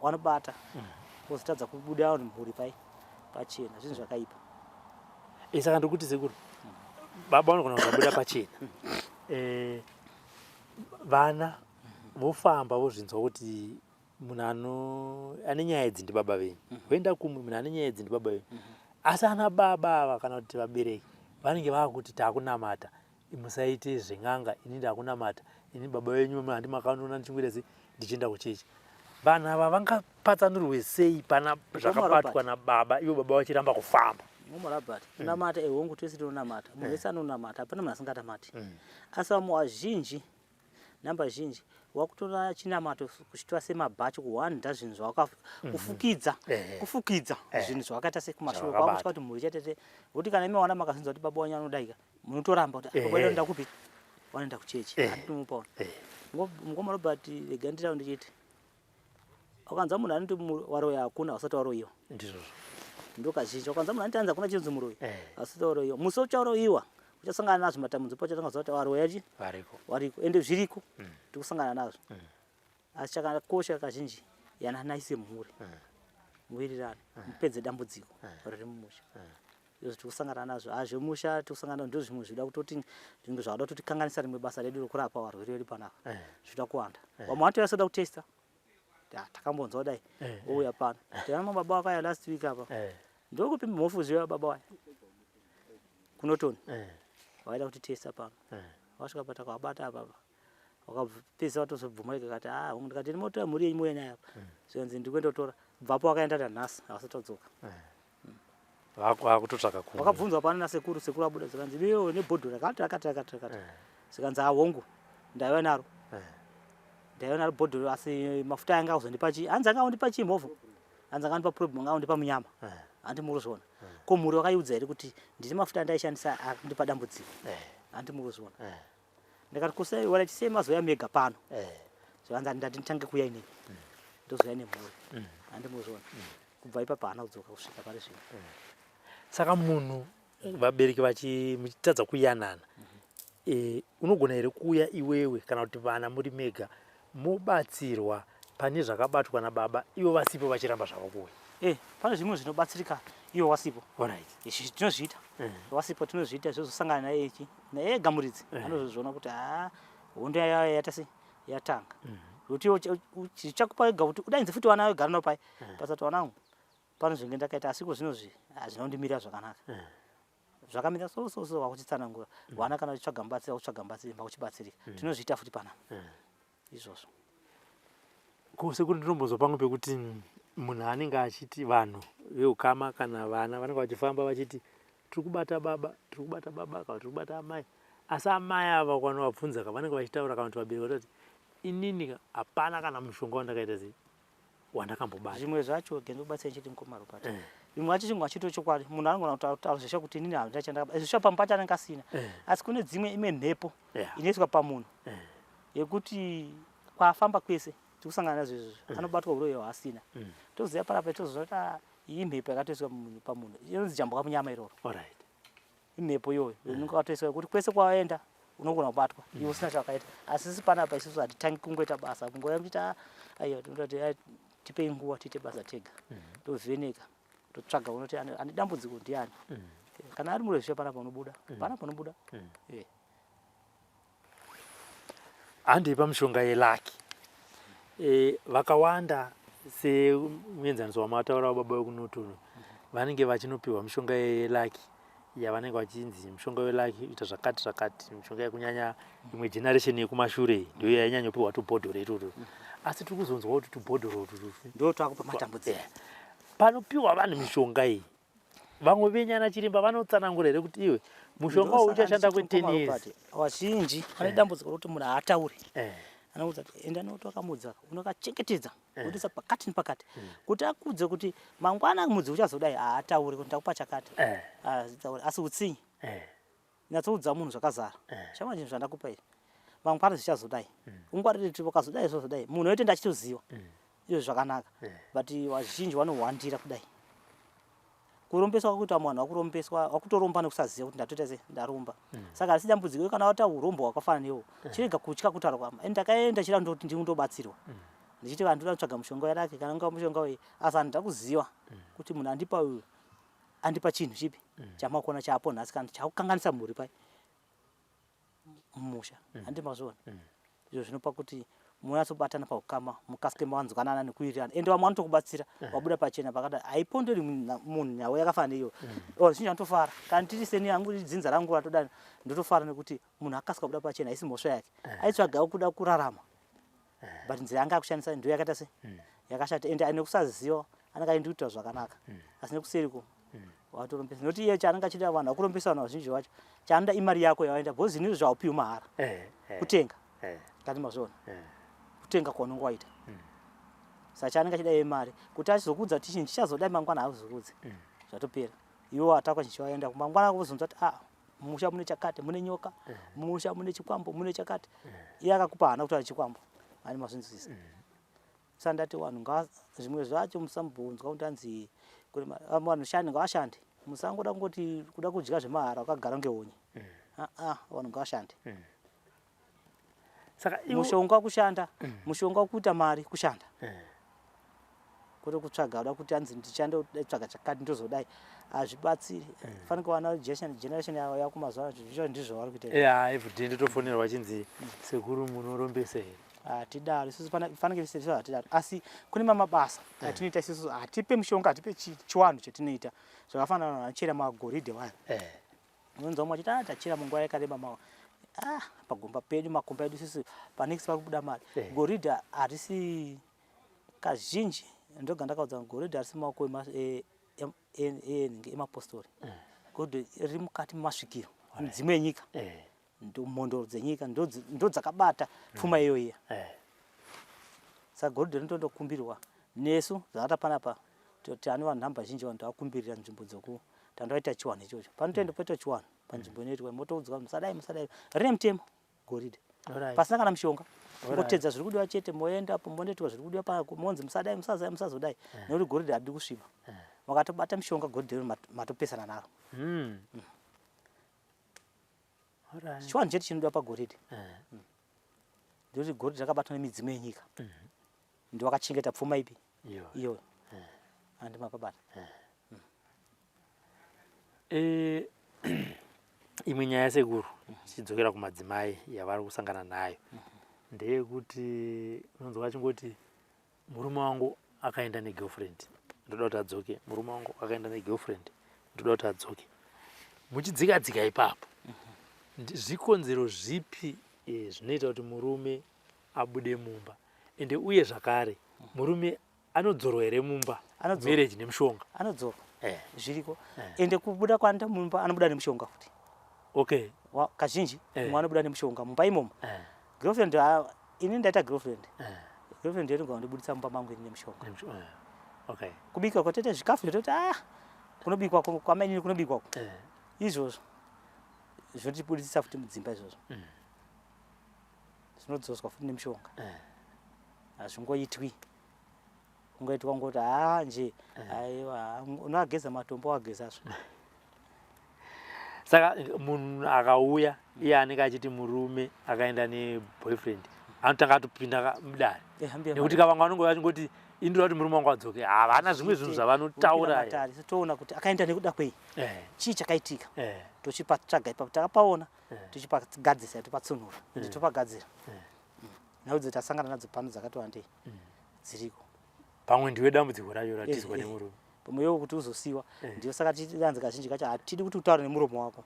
vanobata vozotadza kubuda vanhu mhuri pai pachena, zvinhu zvakaipa. Saka ndikuti sekuru, baba vanogona kusabuda pachena, vana vofamba vozvinzwa kuti munhu ane nyaya idzi ndibaba venyu. Voenda kumwe, munhu ane nyaya idzi ndibaba venyu. Asi ana baba ava kana kuti vabereki vanenge vakuti, takunamata, musaite zven'anga, ini ndakunamata, ini baba venyu handi makanona ndichingoita sei, ndichienda kuchechi. Vanhu ava vangapatsanurwe sei pana zvakabatwa nababa, ivo baba vachiramba kufamba? Mama Robert, kunamata ehongu, tese tinonamata. Munhu wese anonamata, hapana munhu asingatamati. Asi vamwe vazhinji, namba zhinji, wakutora chinamato kuchitora semabhachi kuhwanda zvinhu zvawaka kufukidza, kufukidza zvinhu zvawakaita sekumashure. Zvawakabata. Kwakutya kuti mhuri chatete kuti kana imi wana makazinzwa kuti baba wanyu anodaika, munotoramba kuti baba vanoenda kupi? Vanoenda kuchechi. Hatinomupaona. Mukoma Robert, rega nditaure ndichiti ukanzwa munhu anoti waroya hakuna, usati waroyiwa. Ndizvozvo. Ndo kazhinji ukanzwa munhu anoti anzi hakuna chinonzi muroyi, asati waroyiwa. Musi ucharoyiwa uchasangana nazvo matambudziko, pachatanga kuziva kuti waroya chi variko. Wariko, ende zviriko, tikusangana nazvo. Asi chakakosha kazhinji, yananai semhuri, muwirirane, mupedze dambudziko riri mumusha. Izvo tikusangana nazvo hazvemusha, tikusangana ndo zvimwe zvida kutoti zvinhu zvakada kutotikanganisa rimwe basa redu rokurapa varwere vedu panapa. Zvida kuwanda. Vamwe vanotouya soda kutesta, takambonzwa kudai, ouya pano. Tana baba wakaya last week apa, ndokupi mhofu zviya baba waya kunotoni, vaida kuti testa pano. Vasvika patakavabata apapa, wakapedzisa watozobvuma ega kati, ah, hongu. Ndikati ndimotora mhuri yenyu muuye nayo apa. Zvikanzi ndikuenda kutora. Bvapo wakaenda, nanhasi havasati vadzoka. Vakutotsvaka kumwe. Wakabvunzwa pano nasekuru, sekuru abuda, zvikanzi iwewe nebhodhoro rakati rakati rakati rakati. Zvikanzi ahongu, ndaiva naro, ndaiva naro bhodhoro, asi mafuta anga akuzondipa chii? Hanzi anga akundipa chii mhovho? Hanzi anga andipa problem, anga akundipa munyama. Handi muri kuzviona? Ko mhuri wakaiudza here kuti ndine mafuta andaishandisa akundipa dambudziko? Handi muri kuzviona? Ndikati kusai wala chisei mazoya mega pano. Zvikanzi ndati nditange kuuya inini, ndozoya nemhuri. Handi muri kuzviona? Kubva ipapo haana kudzoka kusvika pari zvino. Saka munhu, vabereki muchitadza kuyanana, unogona here kuuya iwewe kana kuti vana muri mega mobatsirwa pane zvakabatwa nababa ivo vasipo, vachiramba zvavo kuuya? Pane zvimwe zvinobatsirika iwo wasipo. Izvi tinozviita wasipo, tinozviita zvozosangana naye ichi naye ega muridzi anozozviona kuti ha, hondo yaita sei, yatanga. Kuti zvichakupa ega kuti udainze futi vana vegara navo pai pasati, vanangu, pano zvinge ndakaita, asi iko zvinozvi hazvina kundimirira zvakanaka, zvakamira so so so. Wakuchitsanangura vana, kana uchitsvaga mubatsiri, wakutsvaga mubatsiri, makuchibatsirika. Tinozviita futi panapa izvozvo. Ko sekuti ndinombonzwa pamwe pekuti munhu anenge achiti vanhu veukama kana vana vanenge vachifamba vachiti tiri kubata baba, tiri kubata baba kana tiri kubata amai, asi amai ava ukanovabvunza ka, vanenge vachitaura kana kuti vabereki vatoti inini ka hapana kana mushonga wandakaita sei. Wandakambobata. Zvimwe zvacho gendobatsira chete mukoma Robert. Zvimwe zvacho chingwa chito chokwadi munhu anogona kutaura zveshe kuti inini handina chandakabata. Izvo pamwe pacho anenge asina. Asi kune dzimwe imwe mhepo inoiswa pamunhu yekuti kwaafamba kwese tikusangana nazvo izvozvo anobatwa uroyi hwaasina. Toziva panapa toziva kuti ah, iyi mhepo yakatoiswa pamunhu inonzi jambwa munyama iroro. Imhepo iyoyo inenge wakatoiswa yekuti kwese kwawaenda unogona kubatwa iwe usina chawakaita. Asi isi panapa isusu hatitangi kungoita basa kungouya muchiti ah, aiwa tinoda kuti ah, tipei nguva tiite basa tega. Tovheneka totsvaga unoti ane dambudziko ndiani. Kana ari murozvisha panapa unobuda panapa unobuda. Handei pamushonga yelaki. Vakawanda semuenzaniso wamataura baba vekunotono vanenge vachinopiwa mishonga yelaki yavanenge vachinzi mushonga welaki ita zvakati zvakati, mishonga yekunyanya imwe generation yekumashure iyi ndiyo yainyanyopiwa tubhodhoro itwotwo. Asi tiri kuzonzwa kuti tubhodhoro utwu ndo twakupa matambudziko. Panopiwa vanhu mishonga iyi vamwe venyu ana chiremba vanotsanangura here kuti iwe mushonga uyu uchashanda kwe 10 years? Vazhinji vane dambudziko rokuti munhu haatauri. Anoudza kuti enda notora mudzi wako unokachengetedza wotoisa pakati nepakati kuti akudze kuti mangwana mudzi uchazodai. Haatauri kuti ndakupa chakati, haatauri. Asi utsinye nyatsoudza munhu zvakazara, chama chinhu zvandakupa izvi mangwana zvichazodai, ungwarire kuti ukazodai zvozodai. Munhu oite ndachitoziva izvo zvakanaka, but vazhinji vanohwandira kudai kurombeswa kwakuita vanhu vakurombeswa vakutoromba nekusaziva kuti ndatoita sei ndaromba. Saka harisi dambudziko kana wata urombo hwakafanana newo, chirega kutya kutaura kwama. Ndakaenda chira ndoti ndindobatsirwa ndichiti vanhu ndoda kutsvaga mushonga werake kana unga mushonga wei, asi handida kuziva kuti munhu andipa uyu andipa chinhu chipi chamakuona chaapo nhasi kana chakukanganisa mhuri pai mumusha. Handi mazviona izvo zvinopa kuti munyatsobatana paukama, mukasike manzwanana nekuwirirana. Ende vamwe vanotokubatsira wabuda pachena pakadai, haiponderi munhu nhau yakafanana neiyo. Vazhinji vanotofara kana tiri seni yangu dzinza rangu ratoda, ndotofara nekuti munhu akasika kubuda pachena. Haisi mhosva yake, aitsvagawo kuda kurarama, but nzira yanga akushandisa ndiyo yakaita se yakashata. Ende nekusaziva anenge aindikuitira zvakanaka, asi nekuseriko watorombesa. Nekuti iye chaanenge achida, vanhu vakurombesa, vanhu vazhinji vacho chaanoda imari yako yawaenda, because zvinhu izvo zvaupiwi mahara, kutenga. Kati mazviona kutenga kwaunenge waita. Saka chaanenge achida iye mari, kuti achizokuudza kuti chinhu chichazodai mangwana haazokudzi, zvatopera. Iwe watakwa chinhu chawaenda mangwana kuzonzwa kuti ah, mumusha mune chakati, mune nyoka, mumusha mune chikwambo, mune chakati. Iye akakupa haana kutaura chikwambo ani mazvinzwisisa. Saka ndati vanhu zvimwe zvacho musambonzwa kuti anzi vanhu shande, ngavashande. Musangoda kungoti kuda kudya zvemahara wakagara ngehonye. Aa, vanhu ngavashande. Saka mushonga kushanda, mushonga wekuita mari kushanda, kwete kutsvaga kuda kuti anzi ndichande tsvaga chakati ndozodai, hazvibatsiri. Fanike vana generation yavo yakumazuva ano zvicho ndizvo vari kuita. Yeah, everyday ndotofonerwa chinzi sekuru munorombesa here? Hatidaro isusu, fanike isusu hatidaro, asi kune mamabasa atinoita isusu. Hatipe mushonga, hatipe chiwanhu chatinoita zvakafanana vanochera magoridhe vaya. Unonzwa mumwe achiti ah, tachera munguva yakareba ma ah, pagomba pedu, makomba edu isusu panext pari kubuda mari. Goridhe harisi kazhinji, ndoga ndakaudza, goridhe harisi maoko emapostori. Goridhe riri mukati memasvikiro, midzimu yenyika, mhondoro dzenyika ndo dzakabata pfuma iyoyo iya. Saka goridhe rinotondokumbirwa nesu zvakata panapa tane vanhu nhamba zhinji, vanhu tavakumbirira nzvimbo dzoku tandoita chiwanhu ichocho. Panotoenda poitwa chiwanhu panzvimbo inoitwa, motoudzwa musadai musadai, rine mutemo goridhe. Pasina kana mushonga, kungotedza zviri kudiwa chete, moendapo mondoitwa zviri kudiwa, monzi musadai musazai musazodai, nekuti goridhe haridi kusviba. Makatobata mishonga goridhe iro matopesana naro. Chiwanhu chete chinodiwa pagoridhe ndekuti goridhe rakabatwa nemidzimu yenyika, ndiwo akachengeta pfuma ipi iyoyo. Handi mapabata? Imwe nyaya sekuru, tichidzokera kumadzimai yavari kusangana nayo ndeyekuti unonzwa vachingoti murume wangu akaenda negirlfriend, ndoda kuti adzoke, murume wangu akaenda negirlfriend, ndoda kuti adzoke. Muchidzika dzika ipapo, zvikonzero zvipi zvinoita kuti murume abude mumba? Ende uye zvakare murume anodzorwa here mumba marriage nemushonga? Anodzorwa. Zviriko. Ende kubuda kwaanoita mumba anobuda nemushonga futi. Kazhinji mumwe anobuda nemushonga mumba imomo. Girlfriend, ini ndaita girlfriend. Girlfriend yedu ngawandibuditsa mumba mangu ini nemushonga. Eh, okay. Kubika kwatoita zvikafu zvototi ah kunobikwa kwamainini kunobikwa uko. Eh. Izvozvo zvotibuditsisa futi mudzimba izvozvo. Zvinodzoswa futi nemushonga. Eh. Hazvingoitwi. Kungoitwa ngoti haa nje aiwa unoageza matombo wagezazvo. Saka munhu akauya iye anenge achiti murume akaenda neboyfriend anotanga atopinda mudare nekuti kavamwe vanonge vachingoti indira kuti murume wangu adzoke, havana zvimwe zvinhu zvavanotaura. Toona kuti akaenda nekuda kwei, chii chakaitika, tochipatsvaga ipapo, takapaona tochipagadzisa, topatsunura ende topagadzira. Nhau dzetasangana nadzo pano dzakati wandei dziriko. Pamwe ndiwe dambudziko racho ratizwa nemurume. Pamwe iwe kuti uzosiwa ndiyo, saka tichidanzi kazhinji kacho hatidi kuti utaure nemuromo wako,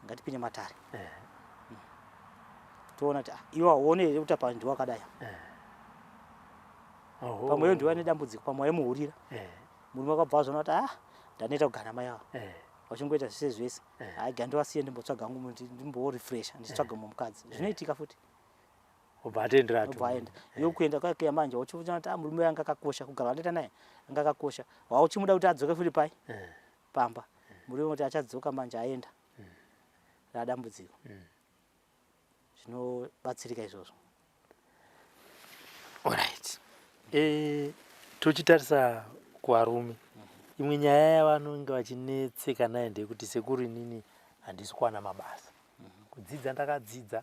ngatipinde matare toona kuti iwe hauone here kuti apa ndiwe wakadai. Pamwe iwe ndiwe ane dambudziko, pamwe waimuhurira murume akabva azvona kuti ah ndaneta kugara mai ava vachingoita zvese zvese, hai gandivasiye ndimbotsvaga hangu ndimborefresha ndichitsvaga mumwe mukadzi. Zvinoitika futi. Obva atendera. Obva aenda iwe kuenda kwake manje uchiona kuti ah murume anga akakosha kugara wandaita naye anga akakosha, wauchimuda kuti adzoke futi pai pamba, murume kuti achadzoka manje aenda radambudziko. Zvinobatsirika izvozvo. Alright, tochitarisa kuvarume, imwe nyaya yavanonge vachinetseka nayo ndeyekuti, sekuru, inini handisi kuwana mabasa, kudzidza ndakadzidza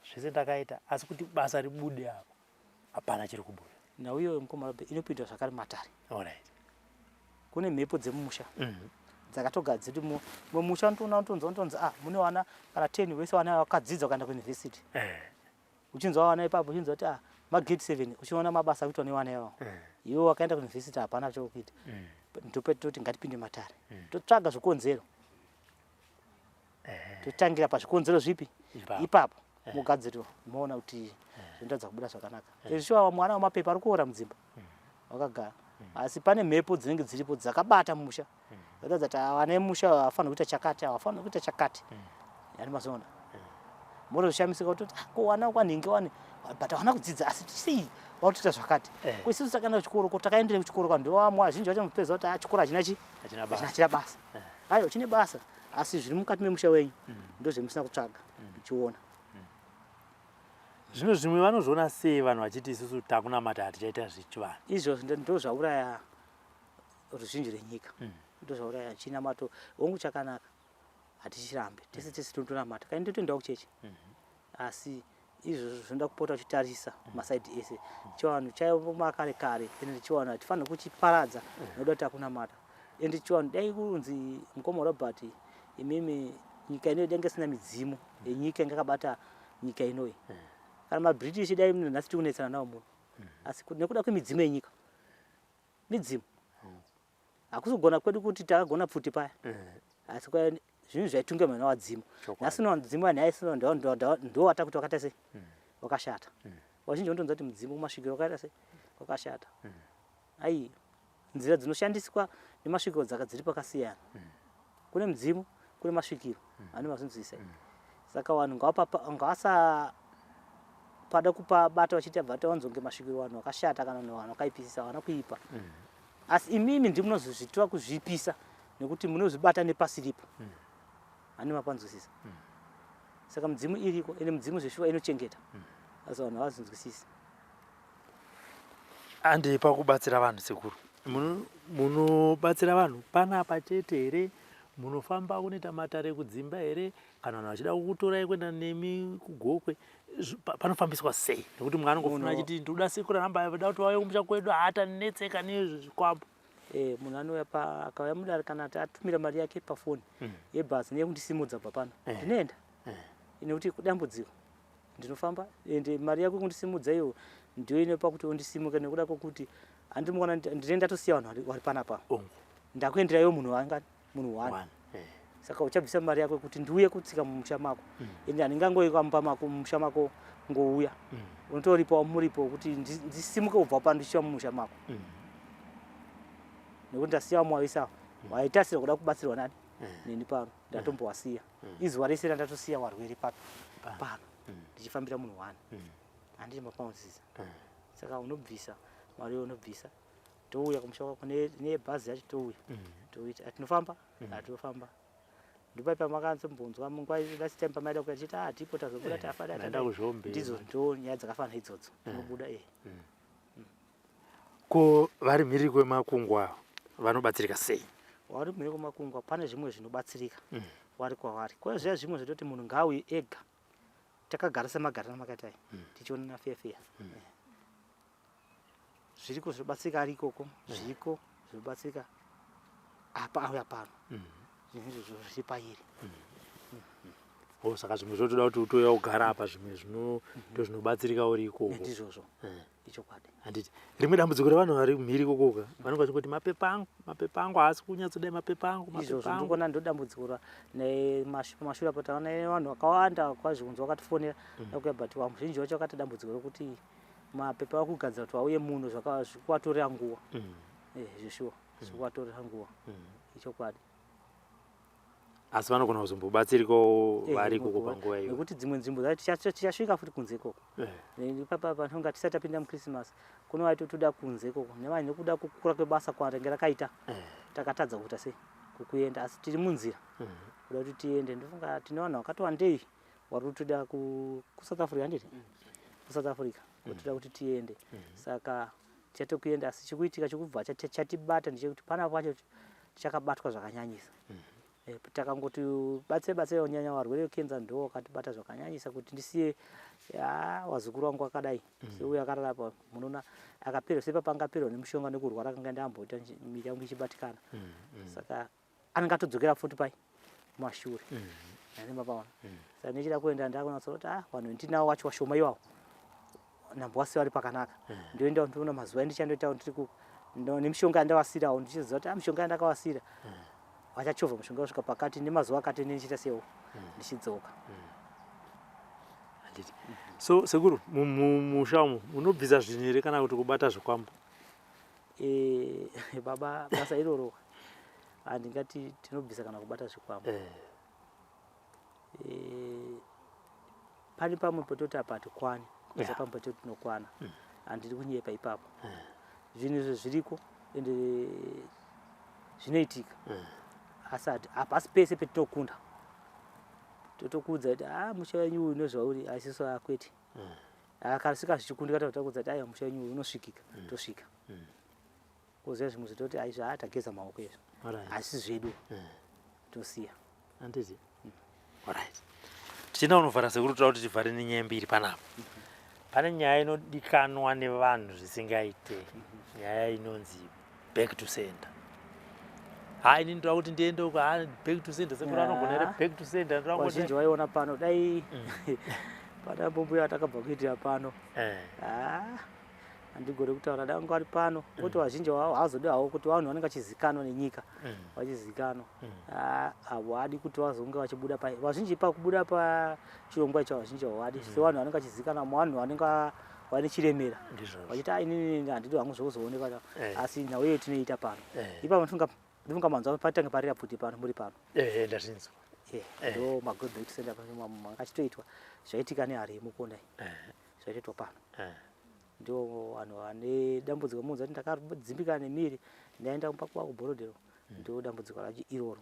zvese ndakaita, asi kuti basa ribude apo hapana chiri kubuda. Nhau iyoyo, mukoma, inopindwa zvakare matare. Kune mhepo dzemumusha dzakatogadzira kuti mumusha unotoona unotonzwa unotonzi ah mune vana kana 10 vese vana vakadzidza kuenda kuyunivhesiti. Uchinzwa vana ipapo uchinzwa kuti ah magrade 7, uchiona mabasa akuitwa nevana ivavo, iwe wakaenda kuyunivhesiti hapana chokuita. Ndopetoti ngatipinde matare, totsvaga zvikonzero, totangira pazvikonzero zvipi ipapo, mugadziriro, moona kuti zvinoratidza kubuda zvakanaka. Izvi shuwa mwana wemapepa ari kuora mudzimba wakagara, asi pane mhepo dzinenge dziripo dzakabata musha, dzakaratidza kuti vana vemusha havafaniri kuita chakati, havafaniri kuita chakati. Yani mazoona morozoshamisika kuti ah, ko vana kwanhingi wani but havana kudzidza, asi sei vakutoita zvakati? Ko isusu takaenda kuchikoro, ko takaendere kuchikoro kwa ndo vamwe vazhinji vacho mupedza kuti ah chikoro hachina chi hachina basa. Aiwa, chine basa, asi zviri mukati memusha wenyu ndo zvemusina kutsvaga muchiona. Zvino zvimwe vanozviona sei vanhu vachiti isusu takunamata, hatichaita zvechivanhu? Izvozvo ndo zvauraya ruzhinji rwenyika, ndo zvauraya chinamato. Hongu, chakanaka, hatichirambe, tese tese tinotonamata, kaini totoendawo kuchechi, asi izvozvo zvinoda kupota uchitarisa masaidhi ese. Chivanhu chaivo makare kare, ende chivanhu hatifaniri kuchiparadza nokuda kuti takunamata. Ende chivanhu dai kunzi, mukoma Robert, imimi nyika inoyi denge isina midzimu yenyika inge yakabata nyika inoyi, kana maBritish dai nhasi tikunetsana nawo muno, asi nekuda kwemidzimu yenyika, midzimu hakusi kugona kwedu kuti takagona pfuti paya, asi zvinhu zvaitungamirwa navadzimu. Nhasi uno vadzimu vanhu aisino ndo watakuti wakaita sei, wakashata. Vazhinji vanotonza kuti mudzimu kumasvikiro wakaita sei, wakashata. Ai, nzira dzinoshandiswa nemasvikiro dzaka dziri pakasiyana. Kune mudzimu, kune masvikiro ane mazvinzwisa. Saka vanhu ngavasada kupabata vachiti abva tawanzonge masvikiro vanhu vakashata kana vanhu vakaipisisa. Havana kuipa, asi imimi ndi munozozvitora kuzvipisa nekuti munozvibata nepasiripo. Hani mapanzwisisa? Saka mudzimu iriko, ende mudzimu zveshuwa inochengeta, asi vanhu havazvinzwisisi. Andi pakubatsira vanhu, sekuru, munobatsira vanhu panapa chete here? Munofamba kunoita matare kudzimba here? Kana vanhu vachida kukutorai kuenda nemi kuGokwe, panofambiswa sei? Nekuti mumwe anongofuna achiti ndoda sekuru ramba da kuti vauye kumusha kwedu, haatanetseka nezvikwambo. Munhu anouya pa akauya mudare kana ati atumira mari yake pafoni yebhazi neyekundisimudza kubva pano, ndinoenda nekuti kudambudziko ndinofamba, ende mari yako yekundisimudza iyo ndiyo inopa kuti undisimuke, nekuda kwokuti handimukona ndinenge ndatosiya vanhu vari panapa, ndakuendera iwe munhu wangani, munhu one. One. Saka uchabvisa mari yako yekuti ndiuye kutsika mumusha mako, ende handingangoika mumba mako, mumusha mako ngouya, unotoripawo muripo wekuti ndisimuke kubva pano ndichiuya mumusha mako, nekuti ndasiya vamwe vaisa vaitasira kuda kubatsirwa nani neni pano, ndatombowasiya izuva rese randatosiya warwere papi pano ndichifambira munhu one. Handiti mapanzwisisa? Saka unobvisa mari iyo unobvisa, touya kumusha kwako nebhazi yacho touya. Toita tinofamba, hatinofamba. Ndipo pamakanzombonzwa munguva last time pamaida kuya tichiti ah tipo tazobuda tafa Maenda tadai. kuZhombe. Ndidzo ndo nyaya dzakafanana idzodzo. Tinobuda eh. Ko vari mhiri kwemakungwa vanobatsirika sei? Vari mhiri kwemakungwa pane zvimwe zvinobatsirika vari kwavari. Kune zviya zvimwe zvototi munhu ngaauye ega. Takagara semagariro amakaita tichionana feya feya. Zviriko zvinobatsirika ari ikoko, zviriko zvinobatsirika apa auya pano. Zvinhu izvozvo zviri pairi. Oh, saka zvimwe zvotoda kuti utouya ugara apa, zvimwe zvino ndozvinobatsirika uri ikoko. Ndizvozvo. Ichokwadi. Handiti rimwe dambudziko revanhu vari mhiri ikokoka, vanenge vachingoti mapepa angu, mapepa angu haasi kunyatsodai, mapepa angu, Izvozvo mapepa angu. Ndikuona ndo dambudziko pamashure apo taona vanhu vakawanda kwazvo kunzi vakatifonera nakuya, but vazhinji vacho vakaita dambudziko rekuti mapepa akugadzira kuti vauye muno zvikuvatorera nguva. Zveshuwa zvikuvatorera nguva. Ichokwadi. Asi vanogona kuzombobatsirikawo vari ikoko panguva iyo. Nekuti dzimwe nzvimbo dzacho tichasvika futi kunze ikoko. Ipapa panonga tisati tapinda muChristmas, kuno vaitotoda kunze ikoko nevanhu nekuda kukura kwebasa kwarenge rakaita. Takatadza kuita sei kukuenda, asi tiri munzira kuda kuti tiende. Ndofunga tine vanhu vakati wandei vari kutoda kuSouth Africa, handiti? KuSouth Africa kutoda kuti tiende. Saka tichatokuenda, asi chikuitika chikubva chatibata ndechekuti panapa pacho tichakabatwa zvakanyanyisa. Takangoti batsire batsire kunyanya varwere vekenza ndo vakatibata zvakanyanyisa kuti ndisiye wazukuru wangu akadai. Seuyo akarara apa munoona akapera sepa angaperwa nemushonga nekurwara kanga ndamboita miri yangu ichibatikana. Saka anenge atodzokera futi pai kumashure. Ane mapaona. Saka ndichida kuenda ndakunatsa kuti vanhu ndinawo wacho washoma iwawo. Nambowasiya vari pakanaka. Ndoenda ndoona mazuva andichandoita ndiri ku nemishonga yandawasirawo ndichiziva kuti mishonga yandakawasira. Vachachovha mushonga kusvika pakati nemazuva akati ndichiita sewo ndichidzoka. Handiti. So sekuru, mumusha umu munobvisa zvinhu here kana kuti kubata zvikwambo? Baba, basa iroro handingati tinobvisa kana kubata zvikwambo. Pane pamwe pototi apa hatikwani, koza pamwe pototi tinokwana. Handiri kunyepa ipapo. Zvinhu izvo zviriko ende zvinoitika. Asi hapasi pese petinokunda. Totokuudza kuti musha wenyu uyu nezvauri asiso akwete. Akasvika zvichikundika totokuudza kuti aiwa musha wenyu uyu unosvikika, tosvika. Koziva zvimwe zvototi aizvo tageza maoko izvo. Asi zvedu tosiya. Handiti? Alright. Tichienda kunovhara sekuru, toda kuti tivhare nenyaya mbiri panapa. Pane nyaya inodikanwa nevanhu zvisingaite. Nyaya inonzi back to sender. Hai, inini ndoda kuti ndiende uko, back to sender sekuru anogona here back to sender? Ndoda kuti Vazhinji vaiona pano dai pana mbuya atakabva kuitira pano. Handigoni kutaura dai vanga vari pano. Kuti vazhinji vavo havazodi havo kuti vanhu vanenge vachizikanwa nenyika. Vachizikanwa. Havadi kuti vazonge vachibuda pa vazhinji pakubuda pachirongwa icho vazhinji havadi. Sevanhu vanenge vachizikanwa, vanhu vanenge vane chiremera. Vachiti inini handidi hangu zvokuzoonekwa. Asi nhau iyo tinoita pano. Ipapo ndofunga manzwa patange parira pfuti pano muri pano. Ndazvinzwa. Ndo ma go back to sender pano makachitoitwa zvaitika nehari yemukonda iyi. Zvaitoitwa pano. Ndo vanhu vane dambudziko muudza kuti ndakadzimbikana nemiri ndaenda kumba kwako kuBorodero. Ndo dambudziko racho iroro.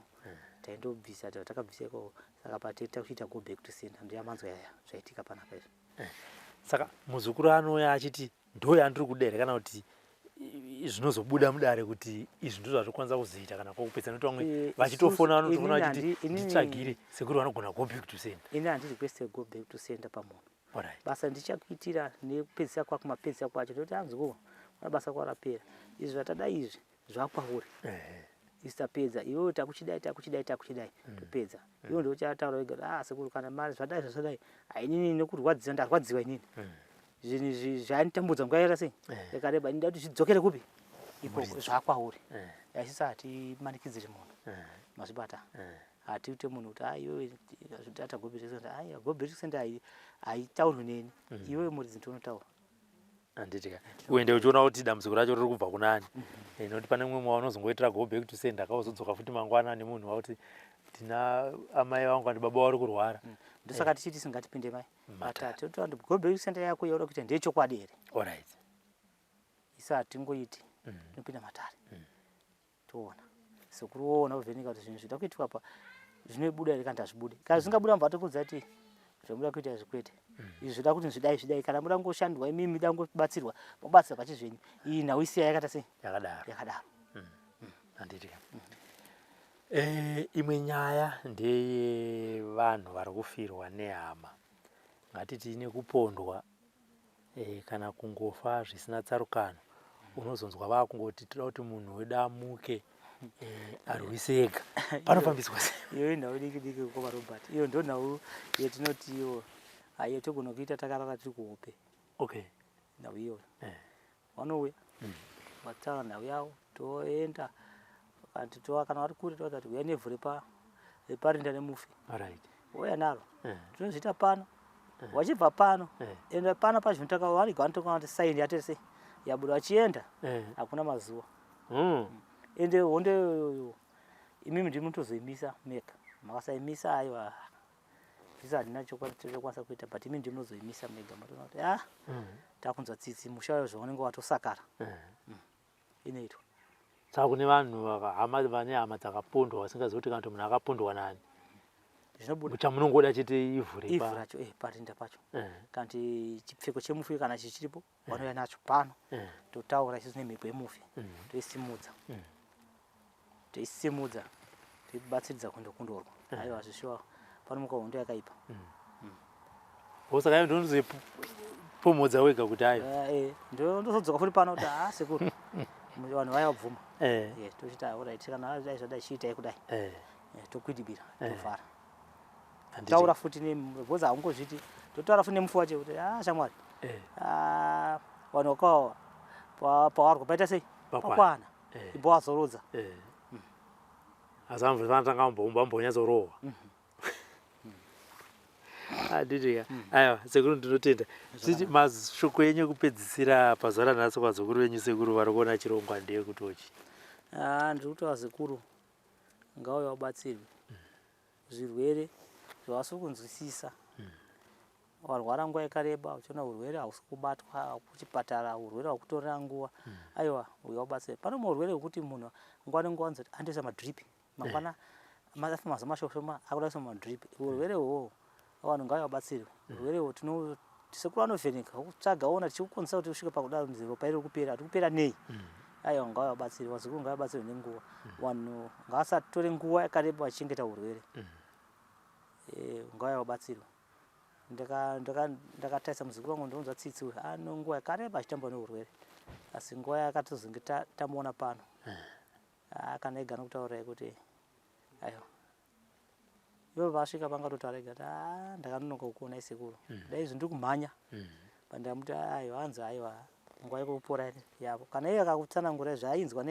Taindobvisa takabvisa ikoko. Saka pateta kuita go back to sender ndiyo manzwa yaya zvaitika panapa izvi. Saka muzukuru anouya achiti ndo yandiri kuda here, kana kuti zvinozobuda mudare kuti izvi ndizvo zvatokwanisa kuzoita kana kwokupedza, nekuti vamwe vachitofona vanotofona vachiti nditsvagire sekuru vanogona go back to sender. Ini handi request go back to sender pamunhu. Basa ndichakuitira nekupedzisa kwako, mapedzisa kwacho ndoti anzwa basa kwarapera izvi zvatadai izvi zvakwauri. Isu tapedza, iwewe takuchidai takuchidai takuchidai topedza. Iwe ndo uchataura wega sekuru kana mari zvadai zvadai inini nekurwadziwa ndarwadziwa inini. Zvinhu izvi zvainditambudza nguva yakaita sei yakareba, ndinoda kuti zvidzokere kupi ikoko zvakwauri. Asi hatimanikidziri munhu. Mazvibata. Hatiite munhu kuti iwewe tata go back to sender. Aiwa, go back to sender haitaurwi neni. Iwewe muridzi ndinotaura. Handiti ka uende uchiona kuti dambudziko racho riri kubva kunani. Nekuti pane mumwe waunozongoitira go back to sender akauzodzoka futi mangwana nemunhu wakuti tina amai vangu kana baba vari kurwara. Ndosaka tichiti singatipinde mai. Matatu. Go back to sender yako yauri kuita ndeyechokwadi here? Isu hatingoiti, tinopinda matare, toona sekuru woona kuvheneka kuti zvinhu zvida kuitwa apa zvinobuda here kana hazvibudi. Kana zvisingabuda mubva tokudza kuti zvamuda kuita izvi kwete, izvi zvoda kuti zvidai zvidai. Kana muda kungoshandwa imimi, muda kungobatsirwa, mobatsirwa pachizvenyu. Iyi nhau isiya yakaita sei? Yakadaro. Yakadaro. Handiti ka. Imwe nyaya ndeyevanhu vari kufirwa nehama, ngatiti nekupondwa kana kungofa zvisina tsarukano. Unozonzwa vakungoti toda kuti munhu wedu amuke, arwise ega. Panofambiswa sei? Iyo inhau diki diki koma Robert. Iyo ndo nhau yetinoti iyo haiyo togona kuita takarara tiri kuhope. Nhau iyoyo vanouya vataura nhau yavo, toenda kanti toa kana vari kure tovaudza kuti uya nevhu reparinda nemufi. Ouya naro. Tinozviita pano. Wachibva pano, enda pano pazvinotaka variga vanotoka kuti saini yatese yabuda vachienda. Hakuna mazuva. Ende hondo iyoyo imimi ndimi munotozoimisa mega. Makasaimisa, aiwa, isu hatina chokwadi chokwanisa kuita, but imi ndimi munozoimisa mega. Matoona kuti ah, takunzwa tsitsi musha wayo zvaunenge watosakara. Inoitwa. Saka kune vanhu hama vane hama dzakapondwa vasingazivi kuti kana kuti munhu akapondwa nani, zvinobuda. Chamunongoda chete ivhu. Ivhu racho, parinda pacho. Kana kuti chipfeko chemufi kana chichiripo, vanouya nacho pano. Totaura isusu nemhepo yemufi, toisimudza, toisimudza, toibatsiridza kuenda kundorwa. Aiwa, zvishuwa panomuka hondo yakaipa. Saka iyo ndonozopomhodza wega kuti ayo. Ndozodzoka futi pano kuti ha, sekuru, vanhu vaya vabvuma. Tochita alright, kana dai zvadai chiitai kudai. Tokwidibira, tovhara. Taura futi because haungozviti, totaura futi nemufi wacho kuti a shamwari, ah, vanhu vakawa pawarwa paita sei? Pakwana. Pakwana. Ibva wazorodza. Asi vanotanga vambonyatsorohwa, handiti ka? Aiwa sekuru, ndinotenda. Tichi mashoko enyu ekupedzisira pazuva ranhasi kwazukuru venyu, sekuru, vari kuona chirongwa ndeyekutochi? Ah, ndiri kuti vazukuru ngauye vabatsirwe. Zvirwere zvavasi kunzwisisa, warwara nguva yakareba uchiona urwere hausi kubatwa kuchipatara, urwere hwakutorera nguva, aiwa, uya ubatsire. Pane umwe urwere hwekuti munhu nguva nenguva anozoti andoisa madrip, mangwana afa mazuva mashoma akuda kuisa madrip. Urwere uhwohwo vanhu ngauya vabatsirwe. Urwere uhwo tino sekuru anovheneka kutsvaga ona tichikukonzesa kuti usvike pakudaro ropa iri kupera, riri kupera nei. Aiwa, ngauya vabatsirwe. Vazukuru ngauya vabatsirwe nenguva. Vanhu ngavasatore nguva yakareba vachichengeta urwere. Ngauya vabatsirwe. Ndakatarisa muzukuru wangu, ndonzwa tsitsi uyu ano nguva yakareba achitamba neurwere, asi nguva yakatozonge tamuona pano. Ah, kana ega nokutaurirai kuti aiwa, ivo vasvika vangatotaura ega kuti "Ah, ndakanonoka kukuonai sekuru, dai izvi ndiri kumhanya." Pandamuti aiwa, anzi aiwa, nguva yekupora yavo. Kana iye akakutsanangurai zvaainzwa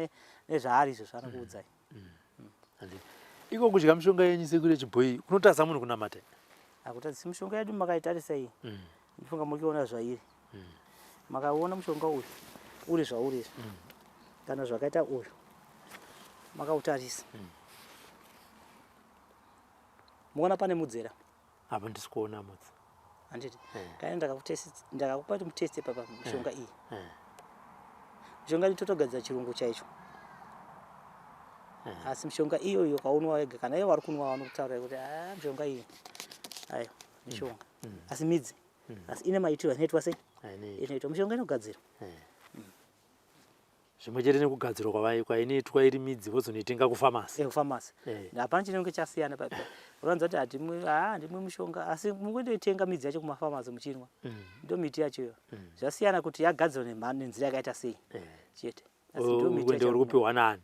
nezvaari izvo zvaanokuudzai. Handiti iko kudya mishonga yenyu sekuru yechibhoyi kunotadza munhu kunamata? Hakutadzisi. Mishonga yedu makaitarisa iyi, ndifunga mukiona zvairi. Makaona mushonga uyu uri zvauri izvi, kana zvakaita uyu makautarisa, muona pane mudzera? Apa ndisi kuona mudzi. Handiti? Kana ndakakupa kuti muteste papa mishonga iyi, mishonga iyi totogadzira chirungu chaicho, asi mishonga iyoyo ukaunwa wega, kana ivo vari kunwa vanokutaurira kuti a mishonga iyi ayo mishonga, asi midzi, asi ine maitiro inoitwa sei. Inoitwa mishonga inogadzirwa. Zvimwe chete nekugadzirwa kwainoitwa iri midzi vozonoitenga kufamasi. Kufamasi. Hapana chinenge chasiyana paipa. Unowanza kuti hatimwi, ha, handimwi mushonga, asi mungotoitenga midzi yacho kumafamasi muchinwa. Ndo miti yacho iyo. Zvasiyana kuti yagadzirwa nenzira yakaita sei chete, asi ndo miti Ende yacho. uri kupiwa nani?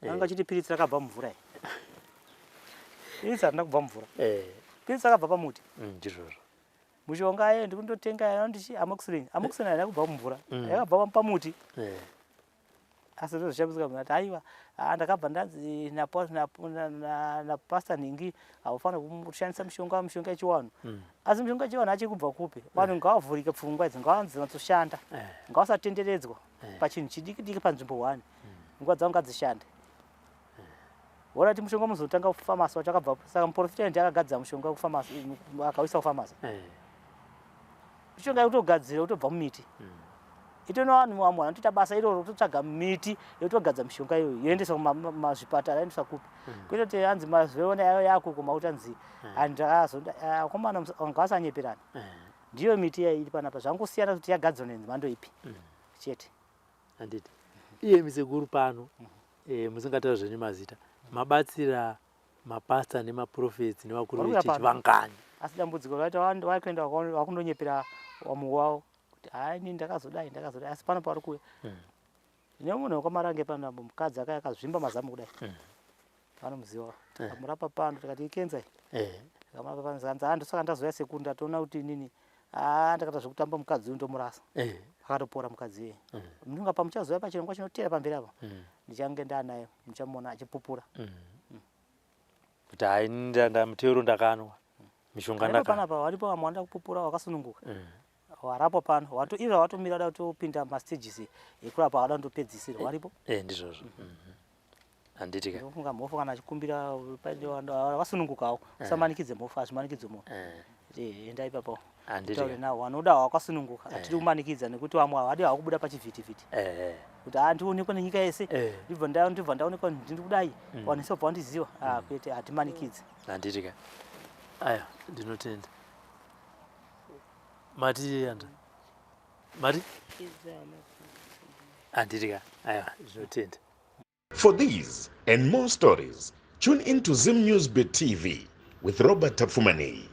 Anga chiti piritsi rakabva mumvura iyi. Piritsi harina kubva mumvura. Piritsi rakabva pamuti. Ndizvozvo. Mushonga ayo ndikundotenga yanondichi amoxicillin. Amoxicillin haina kubva mumvura, yakabva pamuti. Asi ndozvishamisa munhu ati aiwa, ah, ndakabva ndanzi napastor nhingi haufaniri kushandisa mishonga yechiwanhu. Asi mishonga yechiwanhu achiri kubva kupi? Vanhu ngavavhurike pfungwa idzi, ngavanzonyatsoshanda, ngavasatenderedzwa pachinhu chidiki diki panzvimbo one. Nguva dzavo ngadzishande. Wona kuti mushonga muzotanga kufamasi wacho akabva, saka muprofita ndiye akagadzira mushonga kufamasi, akauisa kufamasi. Mishonga yekutogadzira kutobva mumiti. Itona vanhu vamwe vanotoita basa iroro kutotsvaga miti yotogadza mishonga iyoyo yoendeswa kumazvipatara, yoendeswa kupi. Kwete kuti hanzi mazuva ayo yakuko makuti hanzi handiakomana ngavasanyeperana. Ndiyo miti iya iri panapa, zvangosiyana kuti yagadzirwa nemhando ipi chete. Handiti iye misekuru pano, musingataura zvenyu mazita, mabatsira mapasta nemaprofets nevakuru Vari kuuya vechechi pano. vangani? Asi dambudziko raita vakuenda vakundonyepera vamwe wavo kuti hai, ini ndakazodai, ndakazodai, asi pano pari kuuya ndine munhu wekwaMarange pano, mukadzi akaya akazvimba mazamu kudai, vanomuziva. Tikamurapa pano, tikati ikenza iyi. Tikamurapa pano, zikanzi ha, ndosaka ndazouya sekuru, ndatoona kuti inini ha, ndakaita zvekutamba mukadzi uyu ndomurasa. Akatopora mukadzi iyeye. Munonga pamuchazouya pachirongwa chinotera pamberi apa, ndichange ndanaye, muchamuona achipupura. Kuti hai, ndamuteuro, ndakanwa mishonga. Varipo. Ndaka Panapa varipo vamwe vanoda kupupura vakasununguka, warapwa pano, wato ivo watomira da kutopinda mastages ekurapa, wada kundopedzisira, waripo. Ndizvozvo. Handiti ka? Ndofunga mhofu kana achikumbira paine vakasunungukawo, usamanikidze mhofu, hazvimanikidze munhu. Enda ipapo. Handiti taure ka? navo vanoda, wakasununguka, hatidi kumanikidza nekuti vamwe havadi havo kubuda pachivhitivhiti kuti ha, ndionekwe nenyika yese, ndibva ndaonekwa ndiri kudai, vanhu vese vabva vandiziva. Ah, kwete, hatimanikidzi. Handiti ka? Aya, ndinotenda. Mati anda mati. Handiti ka? Aya, ndinotenda. For these and more stories, tune in to Zim News Bit TV with Robert Tafumani.